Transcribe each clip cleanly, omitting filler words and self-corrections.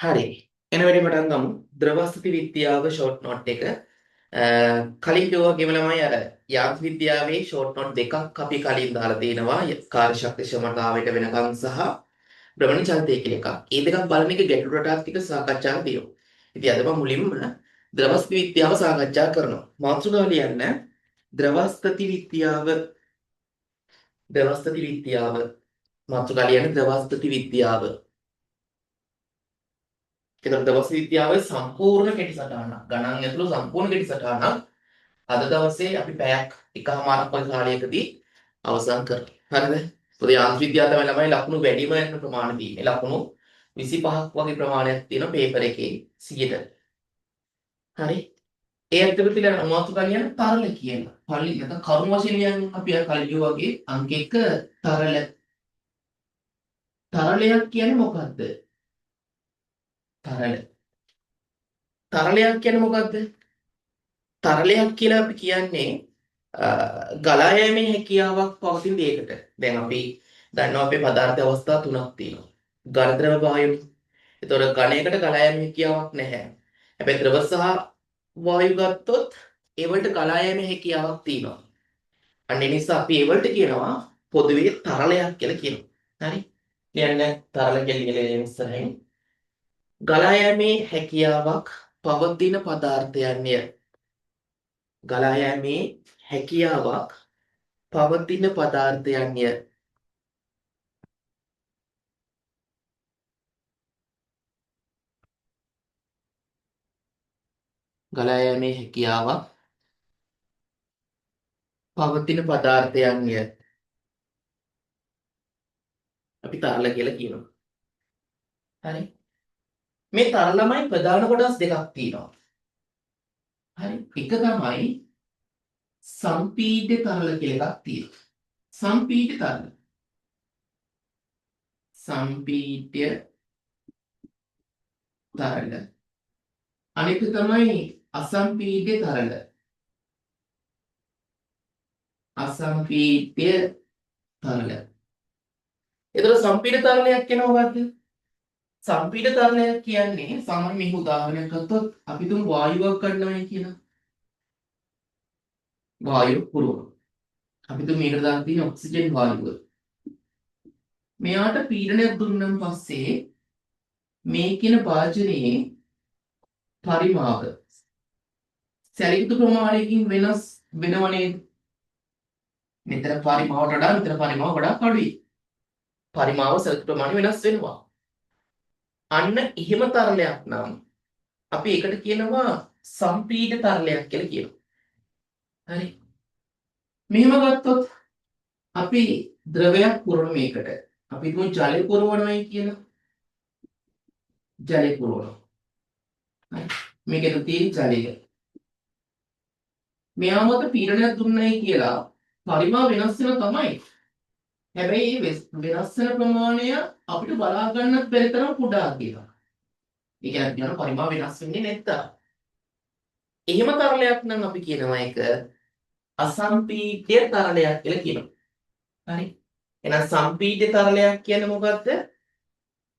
හරි. එන වැඩි පටන් ගමු. ද්‍රවස්ථිති විද්‍යාව ෂෝට් නෝට් එක. කලින් කිව්වා වගේම ළමයි අර යාන්ත්‍රික විද්‍යාවේ ෂෝට් නෝට් දෙකක් අපි කලින් දාලා තිනවා. කාර්ය ශක්ති ක්ෂමතාවයට වෙනකන් සහ භ්‍රමණ චලිතය කියලා එකක්. මේ දෙකක් බලන එක ගැටලු රටාවක් ටික සාකච්ඡා කරලා තියෙනවා. ඉතින් අද මම මුලින්ම ද්‍රවස්ථිති විද්‍යාව සාකච්ඡා කරනවා. මාතෘකාව ලියන්න ද්‍රවස්ථිති විද්‍යාව. ද්‍රවස්ථිති විද්‍යාව. මාතෘකාව ලියන්න ද්‍රවස්ථිති විද්‍යාව. එතකොට දවස් විද්‍යාවේ සම්පූර්ණ කෙටි සටහනක් ගණන් ඇතුළු සම්පූර්ණ කෙටි සටහනක් අද දවසේ අපි පැයක් එකහමාරක් වගේ කාලයකදී අවසන් කරනවා. හරිද? පොඩි යාන්ත්‍රික විද්‍යාව තමයි ළමයි ලකුණු වැඩිම යන ප්‍රමාණය තියෙන්නේ. ලකුණු 25ක් වගේ ප්‍රමාණයක් තියෙනවා පේපර් එකේ 100ට. හරි. ඒ ඇත්තට තියලා මාතෘකා ලියන්න තරල කියලා. පල්ලි නැත්නම් කරුණු වශයෙන් ලියන්නේ අපි අර කලින් කිව්වා වගේ අංක 1 තරල. තරලයක් කියන්නේ මොකද්ද? තරල. තරලයක් කියන්නේ මොකද්ද? තරලයක් කියලා අපි කියන්නේ ගලා යෑමේ හැකියාවක් පවතින දෙයකට. දැන් අපි දන්නවා අපේ පදාර්ථ අවස්ථා තුනක් තියෙනවා. ඝන ද්‍රව වායු. ඒතකොට ඝනයකට ගලා යෑමේ හැකියාවක් නැහැ. හැබැයි ද්‍රව සහ වායු ගත්තොත් ඒ වලට ගලා යෑමේ හැකියාවක් තියෙනවා. අන්න ඒ නිසා අපි ඒ වලට කියනවා පොදුවේ තරලයක් කියලා කියනවා. හරි? ලියන්න තරල කියලා ලියලා ඉස්සරහින්. ගලා යෑමේ හැකියාවක් පවතින පදාර්ථයන්ය. ගලා යෑමේ හැකියාවක් පවතින පදාර්ථයන්ය. ගලා යෑමේ හැකියාවක් පවතින පදාර්ථයන්ය. අපි තරල කියලා කියනවා. හරි. මේ තරලමයි ප්‍රධාන කොටස් දෙකක් තියෙනවා. හරි. එක තමයි සම්පීඩ්‍ය තරල කියලා එකක් තියෙනවා. සම්පීඩ්‍ය තරල. සම්පීඩ්‍ය තරල. අනිත් තමයි අසම්පීඩ්‍ය තරල. අසම්පීඩ්‍ය තරල. එතකොට සම්පීඩ තරලයක් කියන්නේ මොකද්ද? සම්පීඩ තරලයක් කියන්නේ සාමාන්‍ය මේක උදාහරණයක් ගත්තොත් අපි තුන් වායුවක් ගන්නවයි කියලා. වායු පුරවන. අපි තුන් මේකට දාලා තියෙන ඔක්සිජන් වායුව. මෙයාට පීඩනයක් දුන්නම් පස්සේ මේ කියන භාජනයේ පරිමාව සැලකිය ප්‍රමාණයකින් වෙනස් වෙනව නේද? මෙතන පරිමාවට වඩා මෙතන පරිමාව ගොඩාක් අඩුයි. පරිමාව සැලකිය ප්‍රමාණය වෙනස් වෙනවා. අන්න එහෙම තරලයක් නම් අපි ඒකට කියනවා සම්පීඩ තරලයක් කියලා කියනවා. හරි. මෙහෙම ගත්තොත් අපි ද්‍රවයක් පුරවන මේකට. අපි හිතමු ජලය පුරවනවායි කියලා. ජලය පුරවනවා. හරි. මේකේ තියෙන ජලය. මෙයා මත පීඩනයක් දුන්නයි කියලා පරිමා වෙනස් වෙනවා තමයි. හැබැයි මේ වෙනස් වෙන ප්‍රමාණය අපිට බලා ගන්නත් බැරි තරම් කුඩා කියලා. ඒ කියන්නේ කියන පරිමා වෙනස් වෙන්නේ නැත්තම්. එහෙම තරලයක් නම් අපි කියනවා ඒක අසම්පීඩ්‍ය තරලයක් කියලා කියනවා. හරි. එහෙනම් සම්පීඩ්‍ය තරලයක් කියන්නේ මොකද්ද?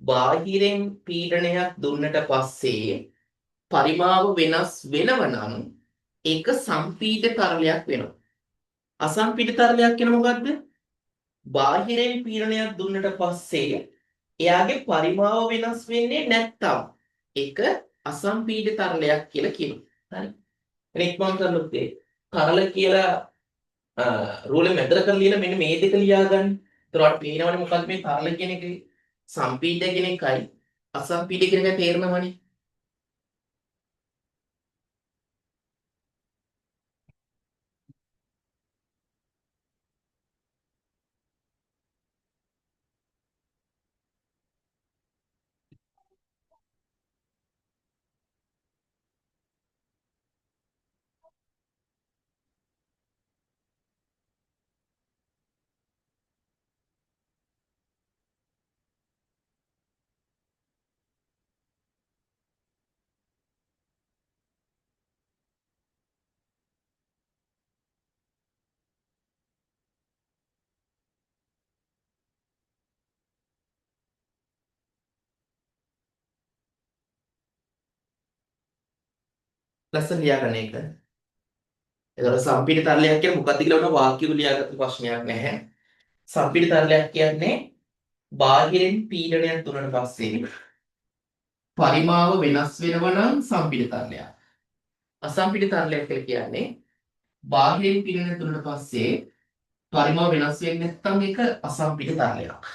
බාහිරෙන් පීඩනයක් දුන්නට පස්සේ පරිමාව වෙනස් වෙනව නම් ඒක සම්පීඩ තරලයක් වෙනවා. අසම්පීඩ තරලයක් කියන්නේ මොකද්ද? බාහිරෙන් පීඩනයක් දුන්නට පස්සේ එයාගේ පරිමාව වෙනස් වෙන්නේ නැත්තම් ඒක අසම්පීඩ තරලයක් කියලා කියනවා. හරි. එහෙනම් ඉක්මන් කරනොත් ඒ තරල කියලා රූලෙ මැදට කරලා ලියලා මෙන්න මේ දෙක ලියා ගන්න. ඒතර ඔයාලට පේනවනේ මොකද්ද මේ තරල කියන එක? සම්පීඩ කියන එකයි අසම්පීඩ කියන එකයි තේරෙනවනේ. ලස්සන ලියාගන්න ඒක. එතකොට සම්පීඩ තරලයක් කියන්නේ මොකක්ද කියලා වුණා වාක්‍යයක ලියාගත්ත ප්‍රශ්නයක් නැහැ. සම්පීඩ තරලයක් කියන්නේ බාහිරින් පීඩනයක් දුන්නට පස්සේ පරිමාව වෙනස් වෙනවා නම් සම්පීඩ තරලයක්. අසම්පීඩ තරලයක් කියලා කියන්නේ බාහිරින් පීඩනයක් දුන්නට පස්සේ පරිමාව වෙනස් වෙන්නේ නැත්නම් ඒක අසම්පීඩ තරලයක්.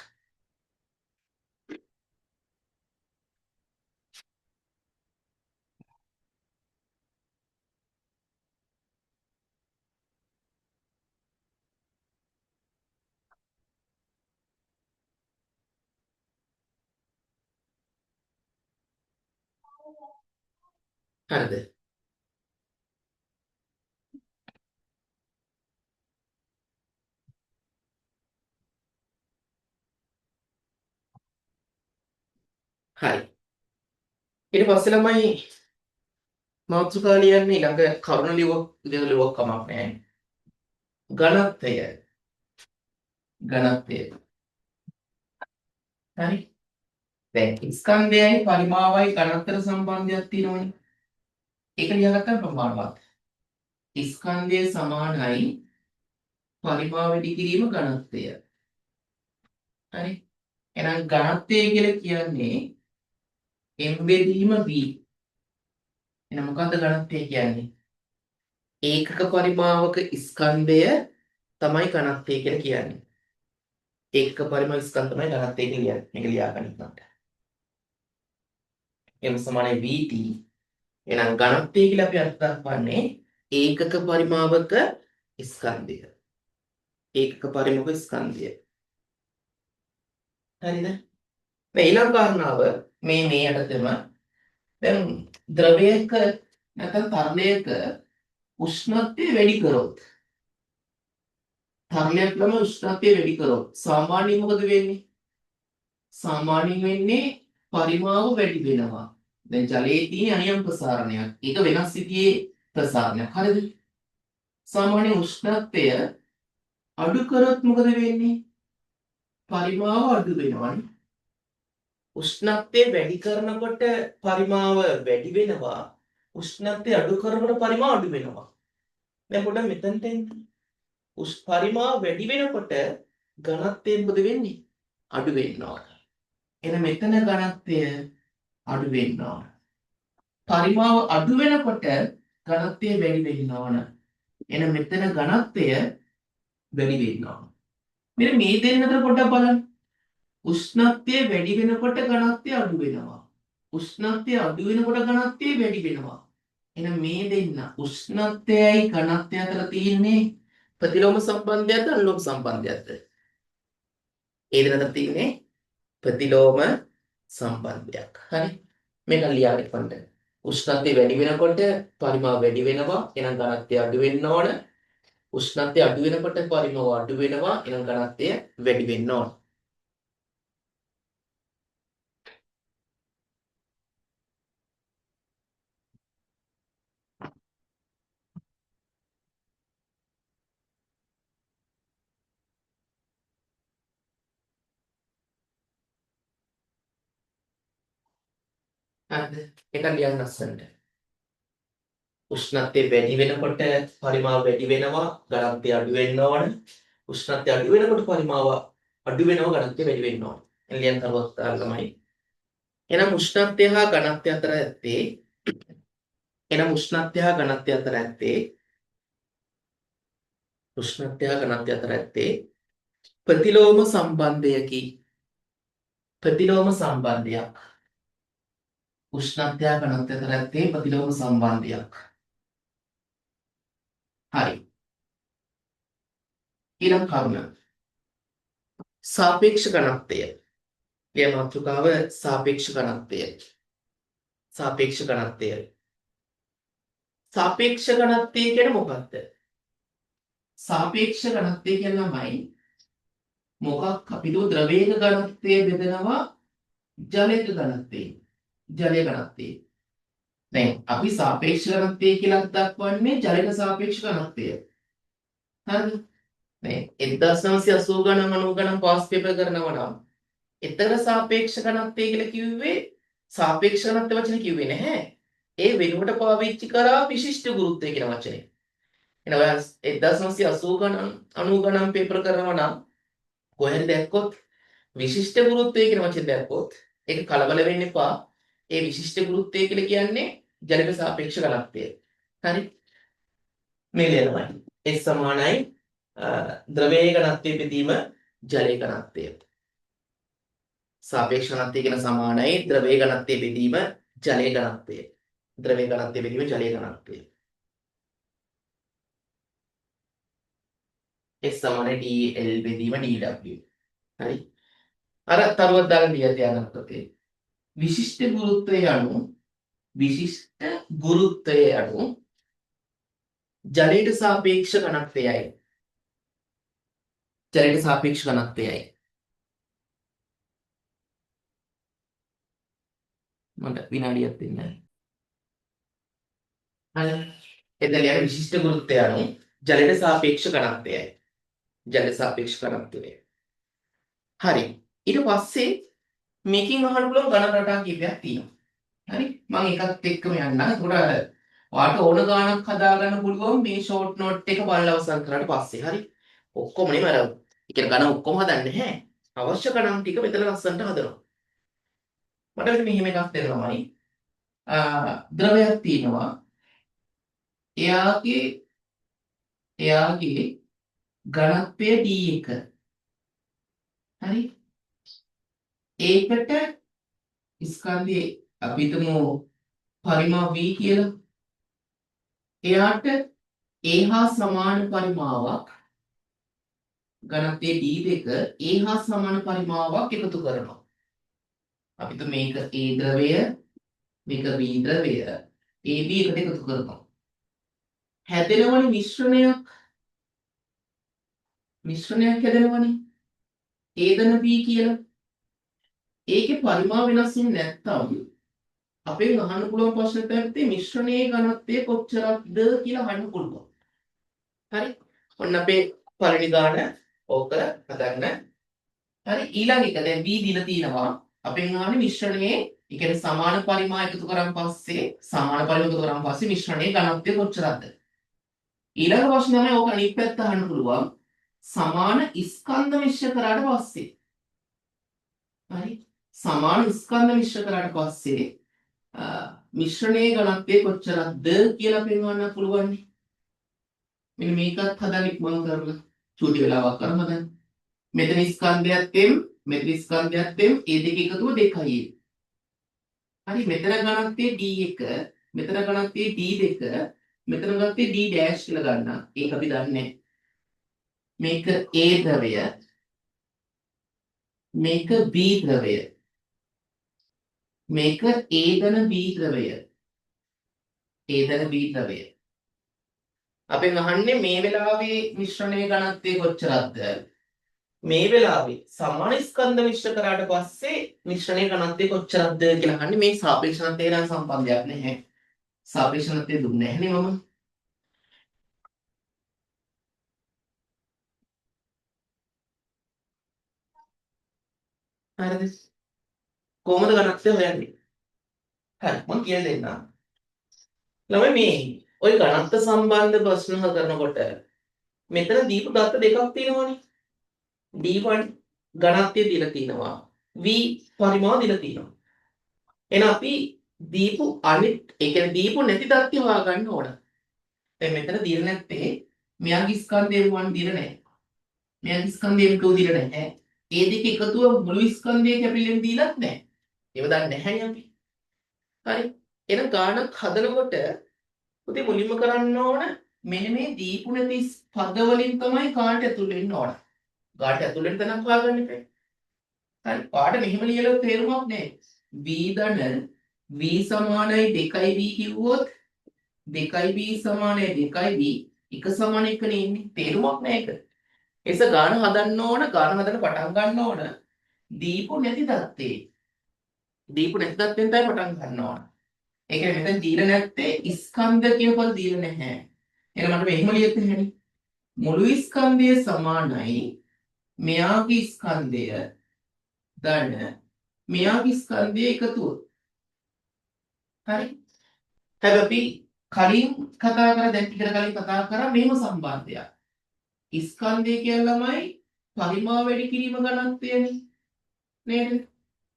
හරිද? හරි. ඊට පස්සේ ළමයි මාතෘකා ලියන්නේ ඊළඟ කරුණ ලියුවක් විදිහට ලියුවක් කමක් නැහැ. ඝනත්වය. ඝනත්වය. හරි. දැන් ස්කන්ධයයි පරිමාවයි ඝනත්වයට සම්බන්ධයක් තියෙනවනේ. ඒක ලියාගත්තම ප්‍රමාණවත්. ස්කන්ධය සමානයි පරිමාව වැඩි කිරීම ඝනත්වය. හරි. එහෙනම් ඝනත්වය කියලා කියන්නේ m බෙදීම v. එහෙනම් මොකද්ද ඝනත්වය කියන්නේ? ඒකක පරිමාවක ස්කන්ධය තමයි ඝනත්වය කියලා කියන්නේ. ඒකක පරිමාව ස්කන්ධ තමයි ඝනත්වය කියලා කියන්නේ. මේක ලියා ගන්න ඉක්මනට. m සමානයි vt. එහෙනම් ඝනත්වය කියලා අපි අර්ථ දක්වන්නේ ඒකක පරිමාවක ස්කන්ධය. ඒකක පරිමාවක ස්කන්ධය. හරිද? මේ ඊළඟ කාරණාව මේ මේ යටතේම දැන් ද්‍රවයක නැත්නම් තරලයක උෂ්ණත්වය වැඩි කරොත් තරලයක් ළම උෂ්ණත්වය වැඩි කරොත් සාමාන්‍යයෙන් මොකද වෙන්නේ? සාමාන්‍යයෙන් වෙන්නේ පරිමාව වැඩි වෙනවා. දැන් ජලයේ තියෙන අනියම් ප්‍රසාරණයක්. ඒක වෙනස් විදිහේ ප්‍රසාරණයක්. හරිද? සාමාන්‍ය උෂ්ණත්වය අඩු කරොත් මොකද වෙන්නේ? පරිමාව අඩු වෙනවනේ. උෂ්ණත්වය වැඩි කරනකොට පරිමාව වැඩි වෙනවා. උෂ්ණත්වය අඩු කරනකොට පරිමාව අඩු වෙනවා. දැන් පොඩ්ඩක් මෙතනට එන්න. පරිමාව වැඩි වෙනකොට ඝනත්වය මොකද වෙන්නේ? අඩු වෙන්න ඕන. එහෙනම් මෙතන ඝනත්වය අඩු වෙන්න ඕන. පරිමාව අඩු වෙනකොට ඝනත්වය වැඩි වෙන්න ඕන. එහෙනම් මෙතන ඝනත්වය වැඩි වෙන්න ඕන. මෙන්න මේ දෙන්න අතර පොඩ්ඩක් බලන්න. උෂ්ණත්වය වැඩි වෙනකොට ඝනත්වය අඩු වෙනවා. උෂ්ණත්වය අඩු වෙනකොට ඝනත්වය වැඩි වෙනවා. එහෙනම් මේ දෙන්න උෂ්ණත්වයයි ඝනත්වය අතර තියෙන්නේ ප්‍රතිලෝම සම්බන්ධයක්ද අනුලෝම සම්බන්ධයක්ද? ඒ දෙන්න අතර තියෙන්නේ ප්‍රතිලෝම සම්බන්ධයක්. හරි. මේක ලියාගෙන ඉන්න. උෂ්ණත්වය වැඩි වෙනකොට පරිමාව වැඩි වෙනවා. එහෙනම් ඝනත්වය අඩු වෙන්න ඕන. උෂ්ණත්වය අඩු වෙනකොට පරිමාව අඩු වෙනවා. එහෙනම් ඝනත්වය වැඩි වෙන්න ඕන. හරිද? ඒක ලියන්න ලස්සනට. උෂ්ණත්වය වැඩි වෙනකොට පරිමාව වැඩි වෙනවා, ඝනත්වය අඩු වෙන්න ඕන. උෂ්ණත්වය අඩු වෙනකොට පරිමාව අඩු වෙනවා, ඝනත්වය වැඩි වෙන්න ඕන. එහෙනම් ලියන්න තවත් ළමයි. එහෙනම් උෂ්ණත්වය හා ඝනත්වය අතර ඇත්තේ එහෙනම් උෂ්ණත්වය හා ඝනත්වය අතර ඇත්තේ උෂ්ණත්වය හා ඝනත්වය අතර ඇත්තේ ප්‍රතිලෝම සම්බන්ධයකි. ප්‍රතිලෝම සම්බන්ධයක්. උෂ්ණත්වය හා ඝනත්වය අතර ඇත්තේ ප්‍රතිලෝම සම්බන්ධයක්. හරි. ඊළඟ කරුණ සාපේක්ෂ ඝනත්වය. ලිය මාතෘකාව සාපේක්ෂ ඝනත්වය. සාපේක්ෂ ඝනත්වය. සාපේක්ෂ ඝනත්වය කියන්නේ මොකක්ද? සාපේක්ෂ ඝනත්වය කියන්නේ ළමයි මොකක් අපි දුව ද්‍රවයක ඝනත්වය බෙදනවා ජලයක ඝනත්වයෙන්. ජලය ඝනත්වය. දැන් අපි සාපේක්ෂ ඝනත්වය කියලා දක්වන්නේ ජලයට සාපේක්ෂ ඝනත්වය. හරිද? දැන් 1980 ගණන් 90 ගණන් පාස් පේපර් කරනවා නම් එතන සාපේක්ෂ ඝනත්වය කියලා කිව්වේ සාපේක්ෂ ඝනත්ව වචන කිව්වේ නැහැ. ඒ වෙනුවට පාවිච්චි කරා විශිෂ්ට ගුරුත්වය කියන වචනේ. එහෙනම් ඔයා 1980 ගණන් 90 ගණන් පේපර් කරනවා නම් කොහෙන්ද දැක්කොත් විශිෂ්ට ගුරුත්වය කියන වචනේ දැක්කොත් ඒක කලබල වෙන්න එපා. ඒ විශිෂ්ට ගුරුත්වය කියලා කියන්නේ ජලයට සාපේක්ෂ ඝනත්වය. හරි. මේ ලියනවා. S සමානයි ද්‍රවයේ ඝනත්වය බෙදීම ජලයේ ඝනත්වය. සාපේක්ෂ ඝනත්වය කියන සමානයි ද්‍රවයේ ඝනත්වය බෙදීම ජලයේ ඝනත්වය. ද්‍රවයේ ඝනත්වය බෙදීම ජලයේ ඝනත්වය. S සමානයි dL බෙදීම dW. හරි. අර තරුවක් දාලා ලියලා තියාගන්න පොතේ. විශිෂ්ට ගුරුත්වය යනු විශිෂ්ට ගුරුත්වය යනු ජලයට සාපේක්ෂ ඝනත්වයයි. ජලයට සාපේක්ෂ ඝනත්වයයි. මට විනාඩියක් දෙන්න. හරි. එතන ලියන විශිෂ්ට ගුරුත්වය යනු ජලයට සාපේක්ෂ ඝනත්වයයි. ජලයට සාපේක්ෂ ඝනත්වය. හරි. ඊට පස්සේ මේකෙන් අහන්න පුළුවන් ගණන් රටා කීපයක් තියෙනවා. හරි. මම එකත් එක්කම යන්නම්. ඒකට ඔයාලට ඕන ගාණක් හදාගන්න පුළුවන් මේ ෂෝට් නෝට් එක බලලා අවසන් කරාට පස්සේ. හරි. ඔක්කොම නෙමෙයි අර ඒ කියන්නේ ගණන් ඔක්කොම හදන්නේ නැහැ. අවශ්‍ය ගණන් ටික මෙතන ලස්සනට හදනවා. මට මෙතන මෙහෙම එකක් දෙනවාමයි. ද්‍රවයක් තියෙනවා. එයාගේ එයාගේ ඝනත්වය D එක. හරි. ඒකට ස්කන්ධයේ අපි හිතමු පරිමා V කියලා. එයාට ඒ හා සමාන පරිමාවක් ඝනත්වයේ D2 ඒ හා සමාන පරිමාවක් එකතු කරනවා. අපි හිතමු මේක A ද්‍රවය, මේක B ද්‍රවය, AB එකට එකතු කරනවා. හැදෙනවනේ මිශ්‍රණයක්. මිශ්‍රණයක් හැදෙනවනේ. A ධන B කියලා. ඒකේ පරිමා වෙනස් වෙන්නේ නැත්තම් අපෙන් අහන්න පුළුවන් ප්‍රශ්න තමයි මිශ්‍රණයේ ඝනත්වය කොච්චරක්ද කියලා අහන්න පුළුවන්. හරි. ඔන්න අපේ පළවෙනි ගාන ඕක හදන්න. හරි ඊළඟ එක දැන් B දීලා තිනවා. අපෙන් අහන්නේ මිශ්‍රණයේ ඒ කියන්නේ සමාන පරිමා එකතු කරන් පස්සේ සමාන පරිමා එකතු කරන් පස්සේ මිශ්‍රණයේ ඝනත්වය කොච්චරක්ද? ඊළඟ ප්‍රශ්න තමයි ඕක අනිත් පැත්ත අහන්න පුළුවන්. සමාන ස්කන්ධ මිශ්‍ර කරාට පස්සේ. හරි. සමාන ස්කන්ධ මිශ්‍ර කරාට පස්සේ මිශ්‍රණයේ ඝනත්වය කොච්චරක්ද කියලා පෙන්වන්න පුළුවන්. මෙන්න මේකත් හදන්න ඉක්මන් කරලා චූටි වෙලාවක් අරන් හදන්න. මෙතන ස්කන්ධයත් එම් මෙතන ස්කන්ධයත් එම් ඒ දෙක එකතුව 2යි. හරි මෙතන ඝනත්වය D1 මෙතන ඝනත්වය D2 මෙතන ඝනත්වය D dash කියලා ගන්න. ඒක අපි දන්නේ. මේක A ද්‍රවය මේක B ද්‍රවය මේක A ධන B ද්‍රවය A ධන B ද්‍රවය. අපෙන් අහන්නේ මේ වෙලාවේ මිශ්‍රණයේ ඝනත්වය කොච්චරක්ද? මේ වෙලාවේ සමාන ස්කන්ධ මිශ්‍ර කරාට පස්සේ මිශ්‍රණයේ ඝනත්වය කොච්චරක්ද කියලා අහන්නේ. මේ සාපේක්ෂ ඝනත්වය නම් සම්බන්ධයක් නැහැ. සාපේක්ෂ ඝනත්වය දුන්නේ නැහැනේ මම. හරිද? කොහොමද ඝනත්වය හොයන්නේ? හරි මම කියලා දෙන්නම්. ළමයි මේ ඔය ඝනත්ව සම්බන්ධ ප්‍රශ්න කරනකොට මෙතන දීපු දත්ත දෙකක් තියෙනවනේ. D1 ඝනත්වය දීලා තිනවා. V පරිමාව දීලා තිනවා. එහෙනම් අපි දීපු අනිත් ඒ කියන්නේ දීපු නැති දත්ත හොයාගන්න ඕන. දැන් මෙතන දීලා නැත්තේ මෙයාගේ ස්කන්ධය M1 දීලා නැහැ. මෙයාගේ ස්කන්ධය M2 දීලා නැහැ. ඒ දෙක එකතුව මුළු ස්කන්ධය කැපිලෙන් දීලත් නැහැ. ඒව දන්නේ නැහැනේ අපි. හරි. එහෙනම් ගානක් හදනකොට පුතේ මුලින්ම කරන්න ඕන මෙන්න මේ දීපු නැති පද වලින් තමයි ගානට ඇතුල් වෙන්න ඕන. ගානට ඇතුල් වෙන තැනක් හොයාගන්න එපා. හරි. පාට මෙහෙම ලියලා තේරුමක් නෑ. V ධන V සමානයි 2V කිව්වොත් 2V සමානයි 2V එක සමාන එකනේ ඉන්නේ. තේරුමක් නෑ ඒක. එස ගාන හදන්න ඕන, ගාන හදන්න පටන් ගන්න ඕන දීපු නැති දත්තේ. දීපු නැති දත්තෙන් තමයි පටන් ගන්න ඕන. ඒ කියන්නේ මෙතන දීලා නැත්තේ ස්කන්ධ කියන පද දීලා නැහැ. එහෙනම් මට මෙහෙම ලියත් හැකිනේ. මුළු ස්කන්ධය සමානයි මෙයාගේ ස්කන්ධය ධන මෙයාගේ ස්කන්ධය එකතුව. හරි. හැබැයි අපි කලින් කතා කරා, දැන් ටිකට කලින් කතා කරා මෙහෙම සම්බන්ධයක්. ස්කන්ධය කියන ළමයි පරිමා වැඩි කිරීම ඝනත්වයනේ. නේද?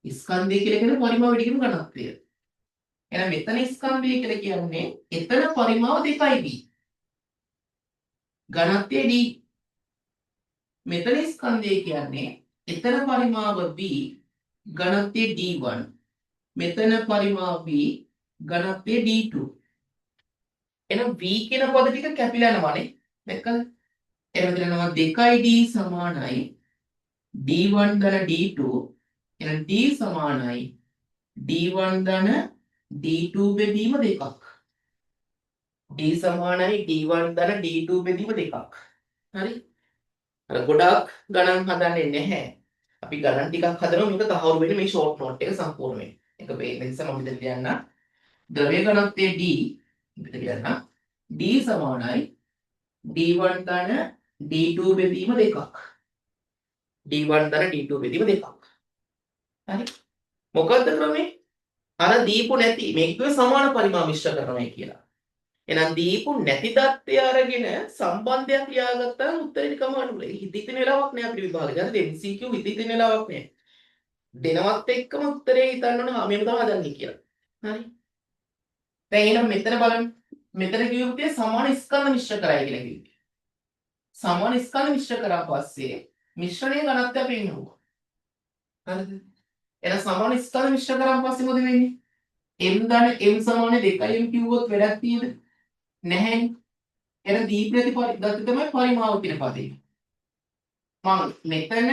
ස්කන්ධය කියලා කියන්නේ පරිමා වැඩි කිරීම ඝනත්වය. එහෙනම් මෙතන ස්කන්ධය කියලා කියන්නේ එතන පරිමාව 2යි b. ඝනත්වය d. මෙතන ස්කන්ධය කියන්නේ එතන පරිමාව b ඝනත්වය d1. මෙතන පරිමාව b ඝනත්වය d2. එහෙනම් v කියන පද ටික කැපිලා යනවානේ. දැක්කද? එහෙනම් මෙතන යනවා 2d සමානයි d1 ධන d2. එහෙනම් d සමානයි d1 ධන d2 බෙදීම 2ක්. d සමානයි d1 ධන d2 බෙදීම 2ක්. හරි? අර ගොඩාක් ගණන් හදන්නේ නැහැ. අපි ගණන් ටිකක් හදනවා මේක තහවුරු වෙන්නේ මේ ෂෝට් නෝට් එක සම්පූර්ණ වෙන්නේ. ඒක පේන නිසා මම මෙතන ලියන්න. ද්‍රව්‍ය ඝනත්වය d මෙතන ලියන්න. d සමානයි d1 ධන d2 බෙදීම 2ක්. d1 ධන d2 බෙදීම 2ක්. හරි? මොකද්ද ක්‍රමේ? අර දීපු නැති මේක කිව්වේ සමාන පරිමා මිශ්‍ර කරනවායි කියලා. එහෙනම් දීපු නැති දත්තය අරගෙන සම්බන්ධයක් ලියාගත්තාම උත්තරේ නිකම්ම ගන්න පුළුවන්. හිත හිතෙන වෙලාවක් නෑ අපිට විභාගෙ. හරිද? MCQ හිත හිතෙන වෙලාවක් නෑ. දෙනවත් එක්කම උත්තරේ හිතන්න ඕනේ හා මෙහෙම තමයි හදන්නේ කියලා. හරි? දැන් එහෙනම් මෙතන බලන්න. මෙතන කිව්වේ පුතේ සමාන ස්කන්ධ මිශ්‍ර කරයි කියලා කිව්වේ. සමාන ස්කන්ධ මිශ්‍ර කරා පස්සේ මිශ්‍රණයේ ඝනත්වය අපි එන්න ඕන. හරිද? එහෙනම් සමාන ස්කන්ධ මිශ්‍ර කරාන් පස්සේ මොකද වෙන්නේ? m ධන m සමාන 2m කිව්වොත් වැඩක් තියෙද? නැහැනේ. එහෙනම් දීප නැති දත්ත තමයි පරිමාව කියන පදේ. මං මෙතන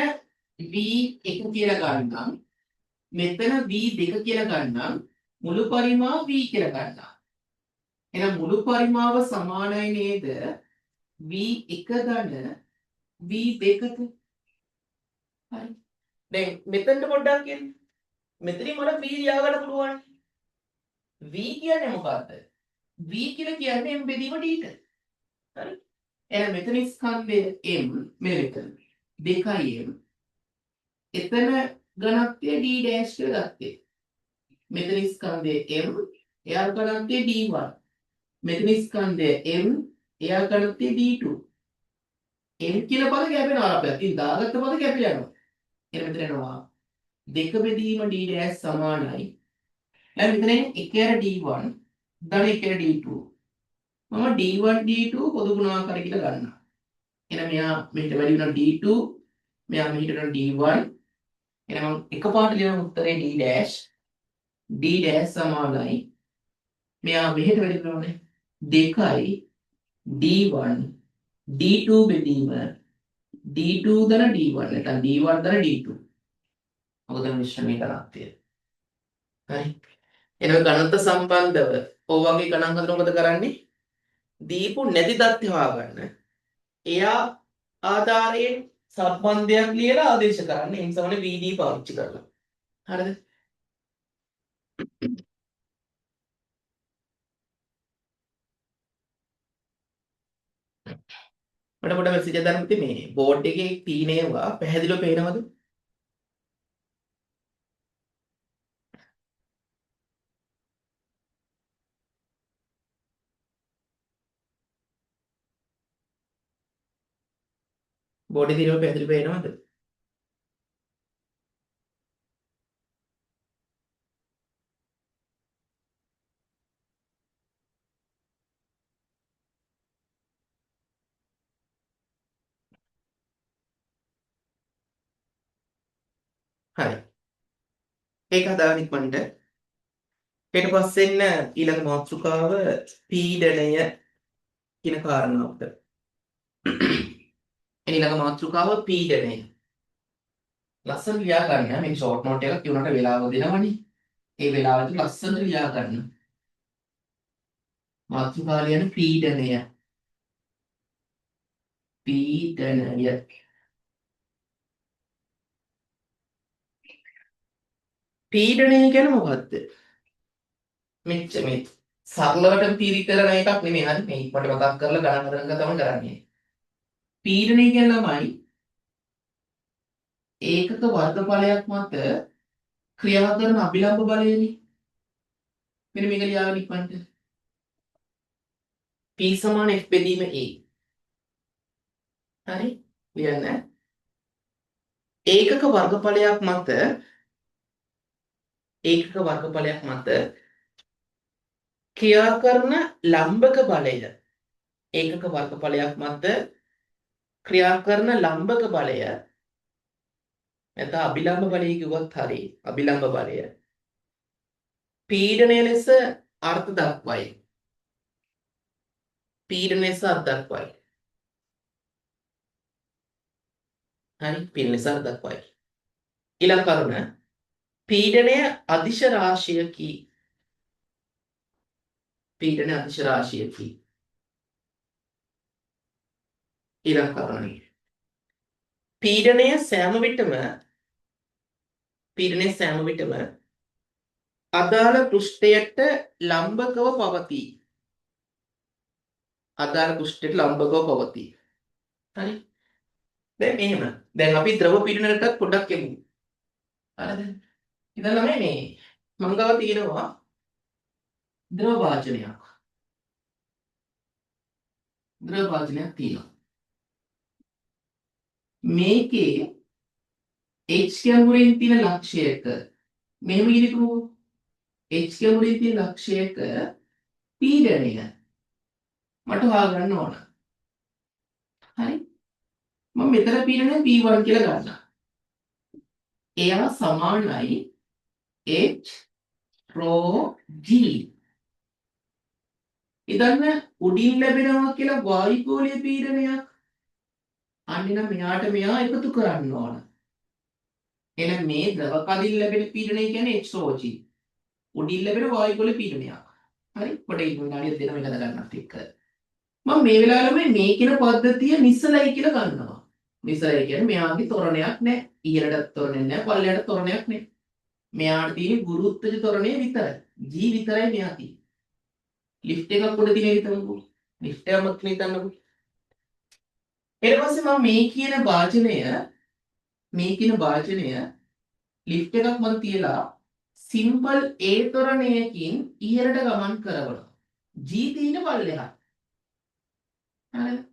v1 කියලා ගන්නම්. මෙතන v2 කියලා ගන්නම්. මුළු පරිමාව v කියලා ගන්නම්. එහෙනම් මුළු පරිමාව සමානයි නේද? v1 ධන v2ට. හරි. දැන් මෙතනට පොඩ්ඩක් කියන්න. මෙතනින් මට v ලියා ගන්න පුළුවන්. v කියන්නේ මොකද්ද? v කියලා කියන්නේ m බෙදීම d ට. හරි. එහෙනම් මෙතන ස්කන්ධය m මෙන්න මෙතන 2m. එතන ඝනත්වය d dash කියලා ගත්තේ. මෙතන ස්කන්ධය m එයා ඝනත්වය d1. මෙතන ස්කන්ධය m එයා ඝනත්වය d2. m කියන පද කැපෙනවා අපිට. ඉතින් දාගත්ත පද කැපිලා යනවා. එහෙනම් මෙතන එනවා 2 බෙදීම d dash සමානයි. දැන් මෙතන එන්නේ 1 අර d1 ධන 1 අර d2. මම d1 d2 පොදු ගුණාකාරය කියලා ගන්නවා. එහෙනම් මෙයා මෙහෙට වැඩි වෙනවා d2, මෙයා මෙහෙට වෙනවා d1. එහෙනම් මම එකපාරට ලියන උත්තරේ d dash d dash සමානයි. මෙයා මෙහෙට වැඩි වෙනවනේ 2යි d1 d2 බෙදීම d2 ධන d1 නැත්නම් d1 ධන d2. මොකද මිශ්‍රණයේ ඝනත්වය. හරි. එහෙනම් ඝනත්ව සම්බන්ධව ඔය වගේ ගණන් හදන මොකද කරන්නේ? දීපු නැති දත්ත හොයාගන්න. එයා ආධාරයෙන් සම්බන්ධයක් ලියලා ආදේශ කරන්න. ඒ නිසා ඕනේ VD පාවිච්චි කරලා. හරිද? මට පොඩ මැසේජ් එකක් දාන්න පුතේ මේ බෝඩ් එකේ තියෙන ඒවා පැහැදිලිව පේනවද? බෝඩ් එකේ තියෙනවා පැහැදිලිව පේනවද? හරි. ඒක හදාගන්න ඉක්මනට. ඊට පස්සේ එන්න ඊළඟ මාතෘකාව පීඩනය කියන කාරණාවට. ඊළඟ මාතෘකාව පීඩනය. ලස්සන ලියා ගන්න මේ ෂෝට් නෝට් එකක් කියුණාට වෙලාව දෙනවනේ. ඒ වෙලාවට ලස්සනට ලියා ගන්න. මාතෘකාව ලියන පීඩනය. පීඩනය. පීඩනය කියන්නේ මොකද්ද? මෙච්චර මේ සරලවට පිරිකරන එකක් නෙමෙයි හරි මේ ඉක්මනට මතක් කරලා ගණන් හදන එක තමයි කරන්නේ. පීඩනය කියන්නේ ළමයි ඒකක වර්ගඵලයක් මත ක්‍රියා කරන අභිලම්භ බලයනේ. මෙන්න මේක ලියාගන්න ඉක්මනට. P සමාන F බෙදීම A. හරි, ලියන්න. ඒකක වර්ගඵලයක් මත, ඒකක වර්ගඵලයක් මත ක්‍රියා කරන ලම්බක බලය, ඒකක වර්ගඵලයක් මත ක්‍රියා කරන ලම්බක බලය නැත්නම් අභිලම්බ බලය කිව්වත් හරි, අභිලම්බ බලය පීඩනය ලෙස අර්ථ දක්වයි. පීඩනය ලෙස අර්ථ දක්වයි. හරි, පීඩනය ලෙස අර්ථ දක්වයි. ඊළඟ කරුණ, පීඩනය අදිශ රාශියකි. පීඩනය අදිශ රාශියකි. ඊළඟ කරුණ, පීඩනය සෑම විටම, පීඩනය සෑම විටම අදාළ පෘෂ්ඨයට ලම්බකව පවතී. අදාළ පෘෂ්ඨයට ලම්බකව පවතී. හරි. දැන් මෙහෙම. දැන් අපි ද්‍රව පීඩනයටත් පොඩ්ඩක් යමු. හරිද? ඉතින් ළමයි මේ මං ගාව තියෙනවා ද්‍රව භාජනයක්. ද්‍රව භාජනයක් තියෙනවා. මේකේ H ගැඹුරින් තියෙන ලක්ෂයක මෙහෙම ඉරිකමු. H ගැඹුරින් තියෙන ලක්ෂයක පීඩනය මට හොයාගන්න ඕන. හරි. මම මෙතන පීඩනය P1 කියලා ගන්නවා. එයා සමානයි H rho G. ඉදන්න උඩින් ලැබෙනවා කියලා වායුගෝලීය පීඩනයක්. අන්න නම් මෙයාට මෙයා එකතු කරන්න ඕන. එහෙනම් මේ ද්‍රව කදින් ලැබෙන පීඩනය කියන්නේ H rho G. උඩින් ලැබෙන වායුගෝලීය පීඩනයක්. හරි, පොඩි විනාඩියක් දෙන්න මේක ගන්නත් එක්ක. මම මේ වෙලාවෙම මේ කියන පද්ධතිය නිසලයි කියලා ගන්නවා. නිසලයි කියන්නේ මෙයාගේ තොරණයක් නෑ. ඉහළට තොරණයක් නෑ, පල්ලෙහාට තොරණයක් නෑ. මෙයාට තියෙන්නේ ගුරුත්වජ තොරණය විතරයි. G විතරයි මෙයා තියෙන්නේ. ලිෆ්ට් එකක් උඩ තියෙන හිතමුකෝ. ලිෆ්ට් එකක් මත හිතන්නකෝ. ඊට පස්සේ මම මේ කියන භාජනය, මේ කියන භාජනය ලිෆ්ට් එකක් මත තියලා සිම්පල් A තොරණයකින් ඉහළට ගමන් කරනවා. G තියෙන පල්ලෙහා. හරිද?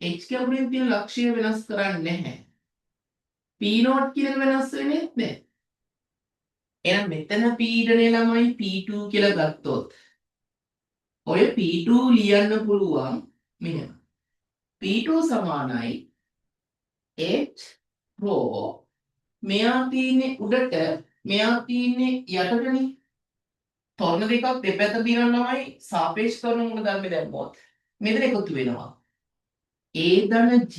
H ගැඹුරින් තියෙන ලක්ෂ්‍ය වෙනස් කරන්නේ නැහැ. P naught කියන එක වෙනස් වෙන්නේ නැහැ. එහෙනම් මෙතන පීඩනය ළමයි P2 කියලා ගත්තොත් ඔය P2 ලියන්න පුළුවන් මෙහෙම. P2 සමානයි H rho, මෙයා තියෙන්නේ උඩට, මෙයා තියෙන්නේ යටටනේ. තොරණ දෙකක් දෙපැත්ත තියෙනවා ළමයි, සාපේක්ෂ තොරණ මූල ධර්ම දැම්මොත් මෙතන එකතු වෙනවා. A ධන G,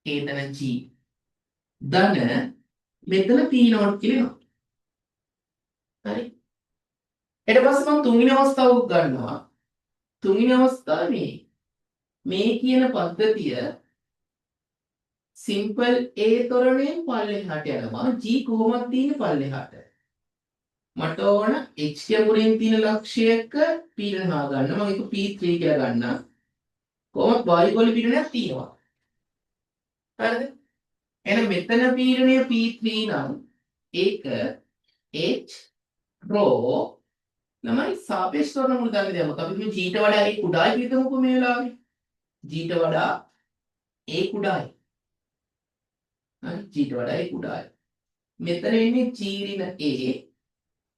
A ධන G ධන මෙතන P naught කියලා එනවා. හරි. ඊට පස්සේ මම තුන්වෙනි අවස්ථාව ගන්නවා. තුන්වෙනි අවස්ථාවේ මේ කියන පද්ධතිය සිම්පල් A තොරණයෙන් පල්ලෙහාට යනවා. G කොහොමද තියෙන්නේ පල්ලෙහාට. මට ඕන H ගැඹුරින් තියෙන ලක්ෂයක පීඩන හොයාගන්න. මම ඒක P3 කියලා ගන්නම්. කොහොමද වායුගෝලීය පීඩනයක් තියෙනවා. හරිද? එහෙනම් මෙතන පීඩනය P3 නම් ඒක H rho ළමයි සාපේක්ෂ තොරණ මූල ධර්ම දැම්මොත් අපි මේ G ට වඩා A කුඩායි කියලා හිතමුකෝ මේ වෙලාවේ. G ට වඩා A කුඩායි. හරි, G ට වඩා A කුඩායි. මෙතන එන්නේ G ඍණ A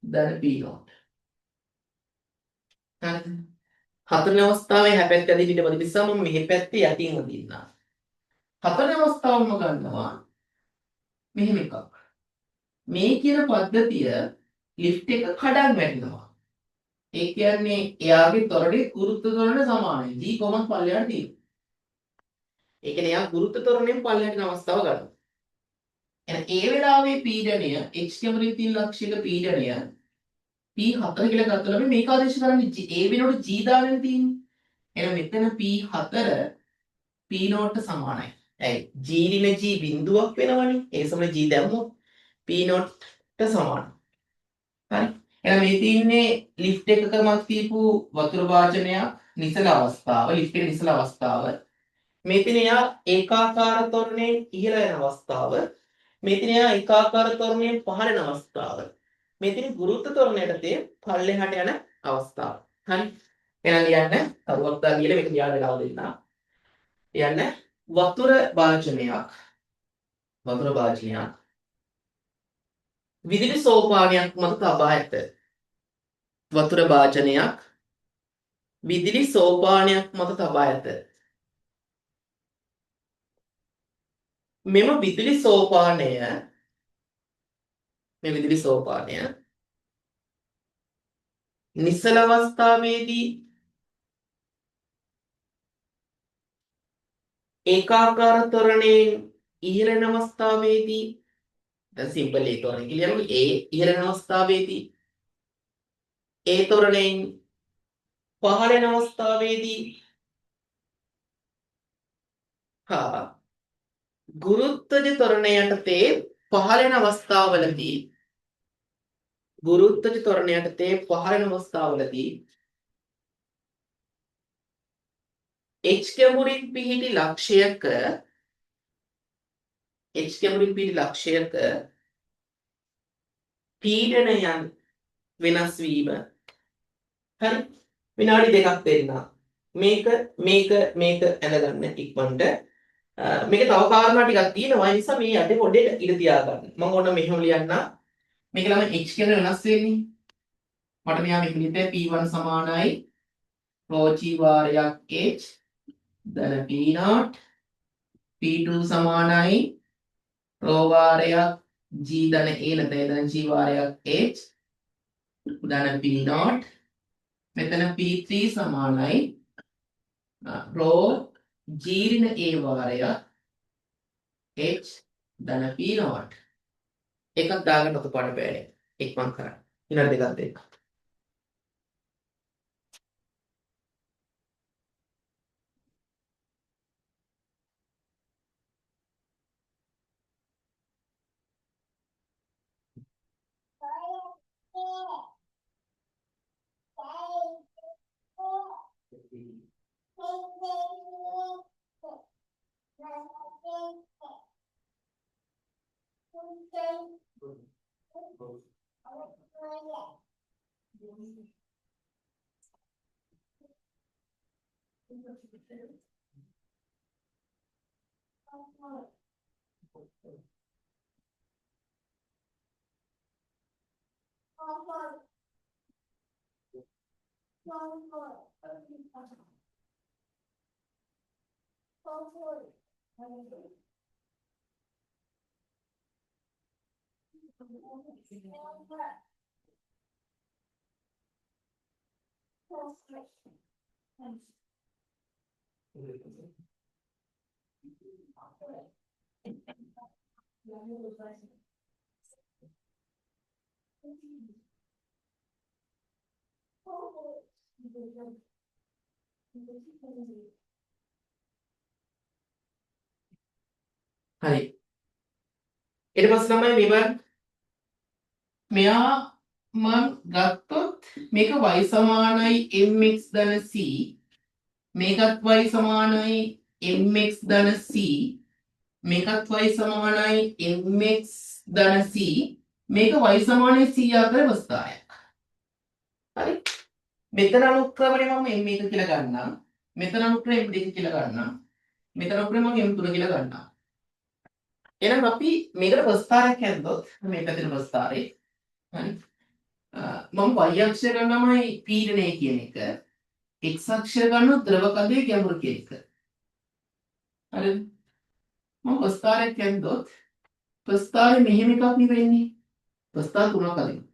ධන P naught. හරිද? හතරවෙනි අවස්ථාවේ එහා පැත්තේ අදින්න ඉඩ මදි නිසා මම මෙහි පැත්තේ යටින් අදින්නම්. හතරවෙනි අවස්ථාවම ගන්නවා මෙහෙම එකක්. මේ කියන පද්ධතිය ලිෆ්ට් එක කඩන් වැටෙනවා. ඒ කියන්නේ එයාගේ තොරණේ ගුරුත්ව තොරණ සමානයි. G කොහොමද පල්ලෙහාට තියෙන්නේ. ඒ කියන්නේ එයා ගුරුත්ව තොරණයෙන් පල්ලෙහාට යන අවස්ථාව ගන්නවා. එහෙනම් ඒ වෙලාවේ පීඩනය H ගැඹුරින් තියෙන ලක්ෂ්‍යක පීඩනය P4 කියලා ගත්තොත් අපි මේක ආදේශ කරන්නේ G, A වෙනකොට G දාගෙන තියෙන්නේ. එහෙනම් මෙතන P4 P naught සමානයි. ඇයි? G ඍණ G බිඳුවක් වෙනවනේ. ඒ සමන G දැම්මොත් P naught ට සමානයි. හරි. එහෙනම් මේ තියෙන්නේ ලිෆ්ට් එකක මත තියපු වතුර භාජනයක් නිසල අවස්ථාව, ලිෆ්ට් එක නිසල අවස්ථාව. මේ තියෙන එයා ඒකාකාර තොරණයෙන් ඉහළ යන අවස්ථාව. මේ තියෙන එයා ඒකාකාර තොරණයෙන් පහළ යන අවස්ථාව. මේ තියෙන ගුරුත්ව තොරණයට තේ පල්ලෙහාට යන අවස්ථාව. හරි. එහෙනම් ලියන්න තරුවක් දාලා කියලා මේක ලියන්න වෙලාව දෙන්න. ලියන්න වතුර භාජනයක් වතුර භාජනයක් විදුලි සෝපානයක් මත තබා ඇත. වතුර භාජනයක් විදුලි සෝපානයක් මත තබා ඇත. මෙම විදුලි සෝපානය මේ විදුලි සෝපානය නිසල අවස්ථාවේදී ඒකාකාර ත්වරණයෙන් ඉහළ යන අවස්ථාවේදී, දැන් සිම්පල් ඒ ත්වරණය කියලා කියනකොට ඒ ඉහළ යන අවස්ථාවේදී, ඒ ත්වරණයෙන් පහළ යන අවස්ථාවේදී හා ගුරුත්වජ ත්වරණය යටතේ පහළ යන අවස්ථාවලදී, ගුරුත්වජ ත්වරණය යටතේ පහළ යන අවස්ථාවලදී h ගැඹුරින් පිහිටි ලක්ෂයක h ගැඹුරින් පිහිටි ලක්ෂයක පීඩනයන් වෙනස් වීම. හරි, විනාඩි දෙකක් දෙන්න. මේක මේක මේක ඇඳගන්න ඉක්මනට. මේක තව කාරණා ටිකක් තියෙනවා. ඒ නිසා මේ යටේ පොඩ්ඩක් ඉඩ තියාගන්න. මම ඕන මෙහෙම ලියන්නම්. මේක ළමයි h කියන වෙනස් වෙන්නේ. මට මෙයා මේක ලියද්දී P1 සමානයි රෝ g වාරයක් h ධන P0, P2 සමානයි රෝ වාරයක් g ධන a නැත්නම් a ධන g වාරයක් h ධන P0. මෙතන P3 සමානයි රෝ g ඍණ a වාරයක් h ධන P0. එකක් දාගන්න ඔක පාට බෑනේ. ඉක්මන් කරන්න. විනාඩි දෙකක් දෙන්න. හරි. ඊට පස්සේ තමයි මේ බලන්න. මෙයා මං ගත්තොත් මේක y සමානයි mx ධන c, මේකත් y සමානයි mx ධන c, මේකත් y සමානයි mx ධන c, මේක y සමානයි c අතර ප්‍රස්ථාරයක්. හරි. මෙතන අනුක්‍රමණය මම m1 කියලා ගන්නම්. මෙතන අනුක්‍රමය m2 කියලා ගන්නම්. මෙතන අනුක්‍රමය මම m3 කියලා ගන්නම්. එහෙනම් අපි මේකට ප්‍රස්ථාරයක් හැදුවොත් මේ පැත්තේ ප්‍රස්ථාරේ, හරි, මම y අක්ෂය ගන්නමයි පීඩනය කියන එක, x අක්ෂය ගන්නොත් ද්‍රව කඳේ ගැඹුර කියන එක. හරිද? මම ප්‍රස්ථාරයක් හැදුවොත් ප්‍රස්ථාරේ මෙහෙම එකක් නේ වෙන්නේ. ප්‍රස්ථාර තුනක් අදිනවා.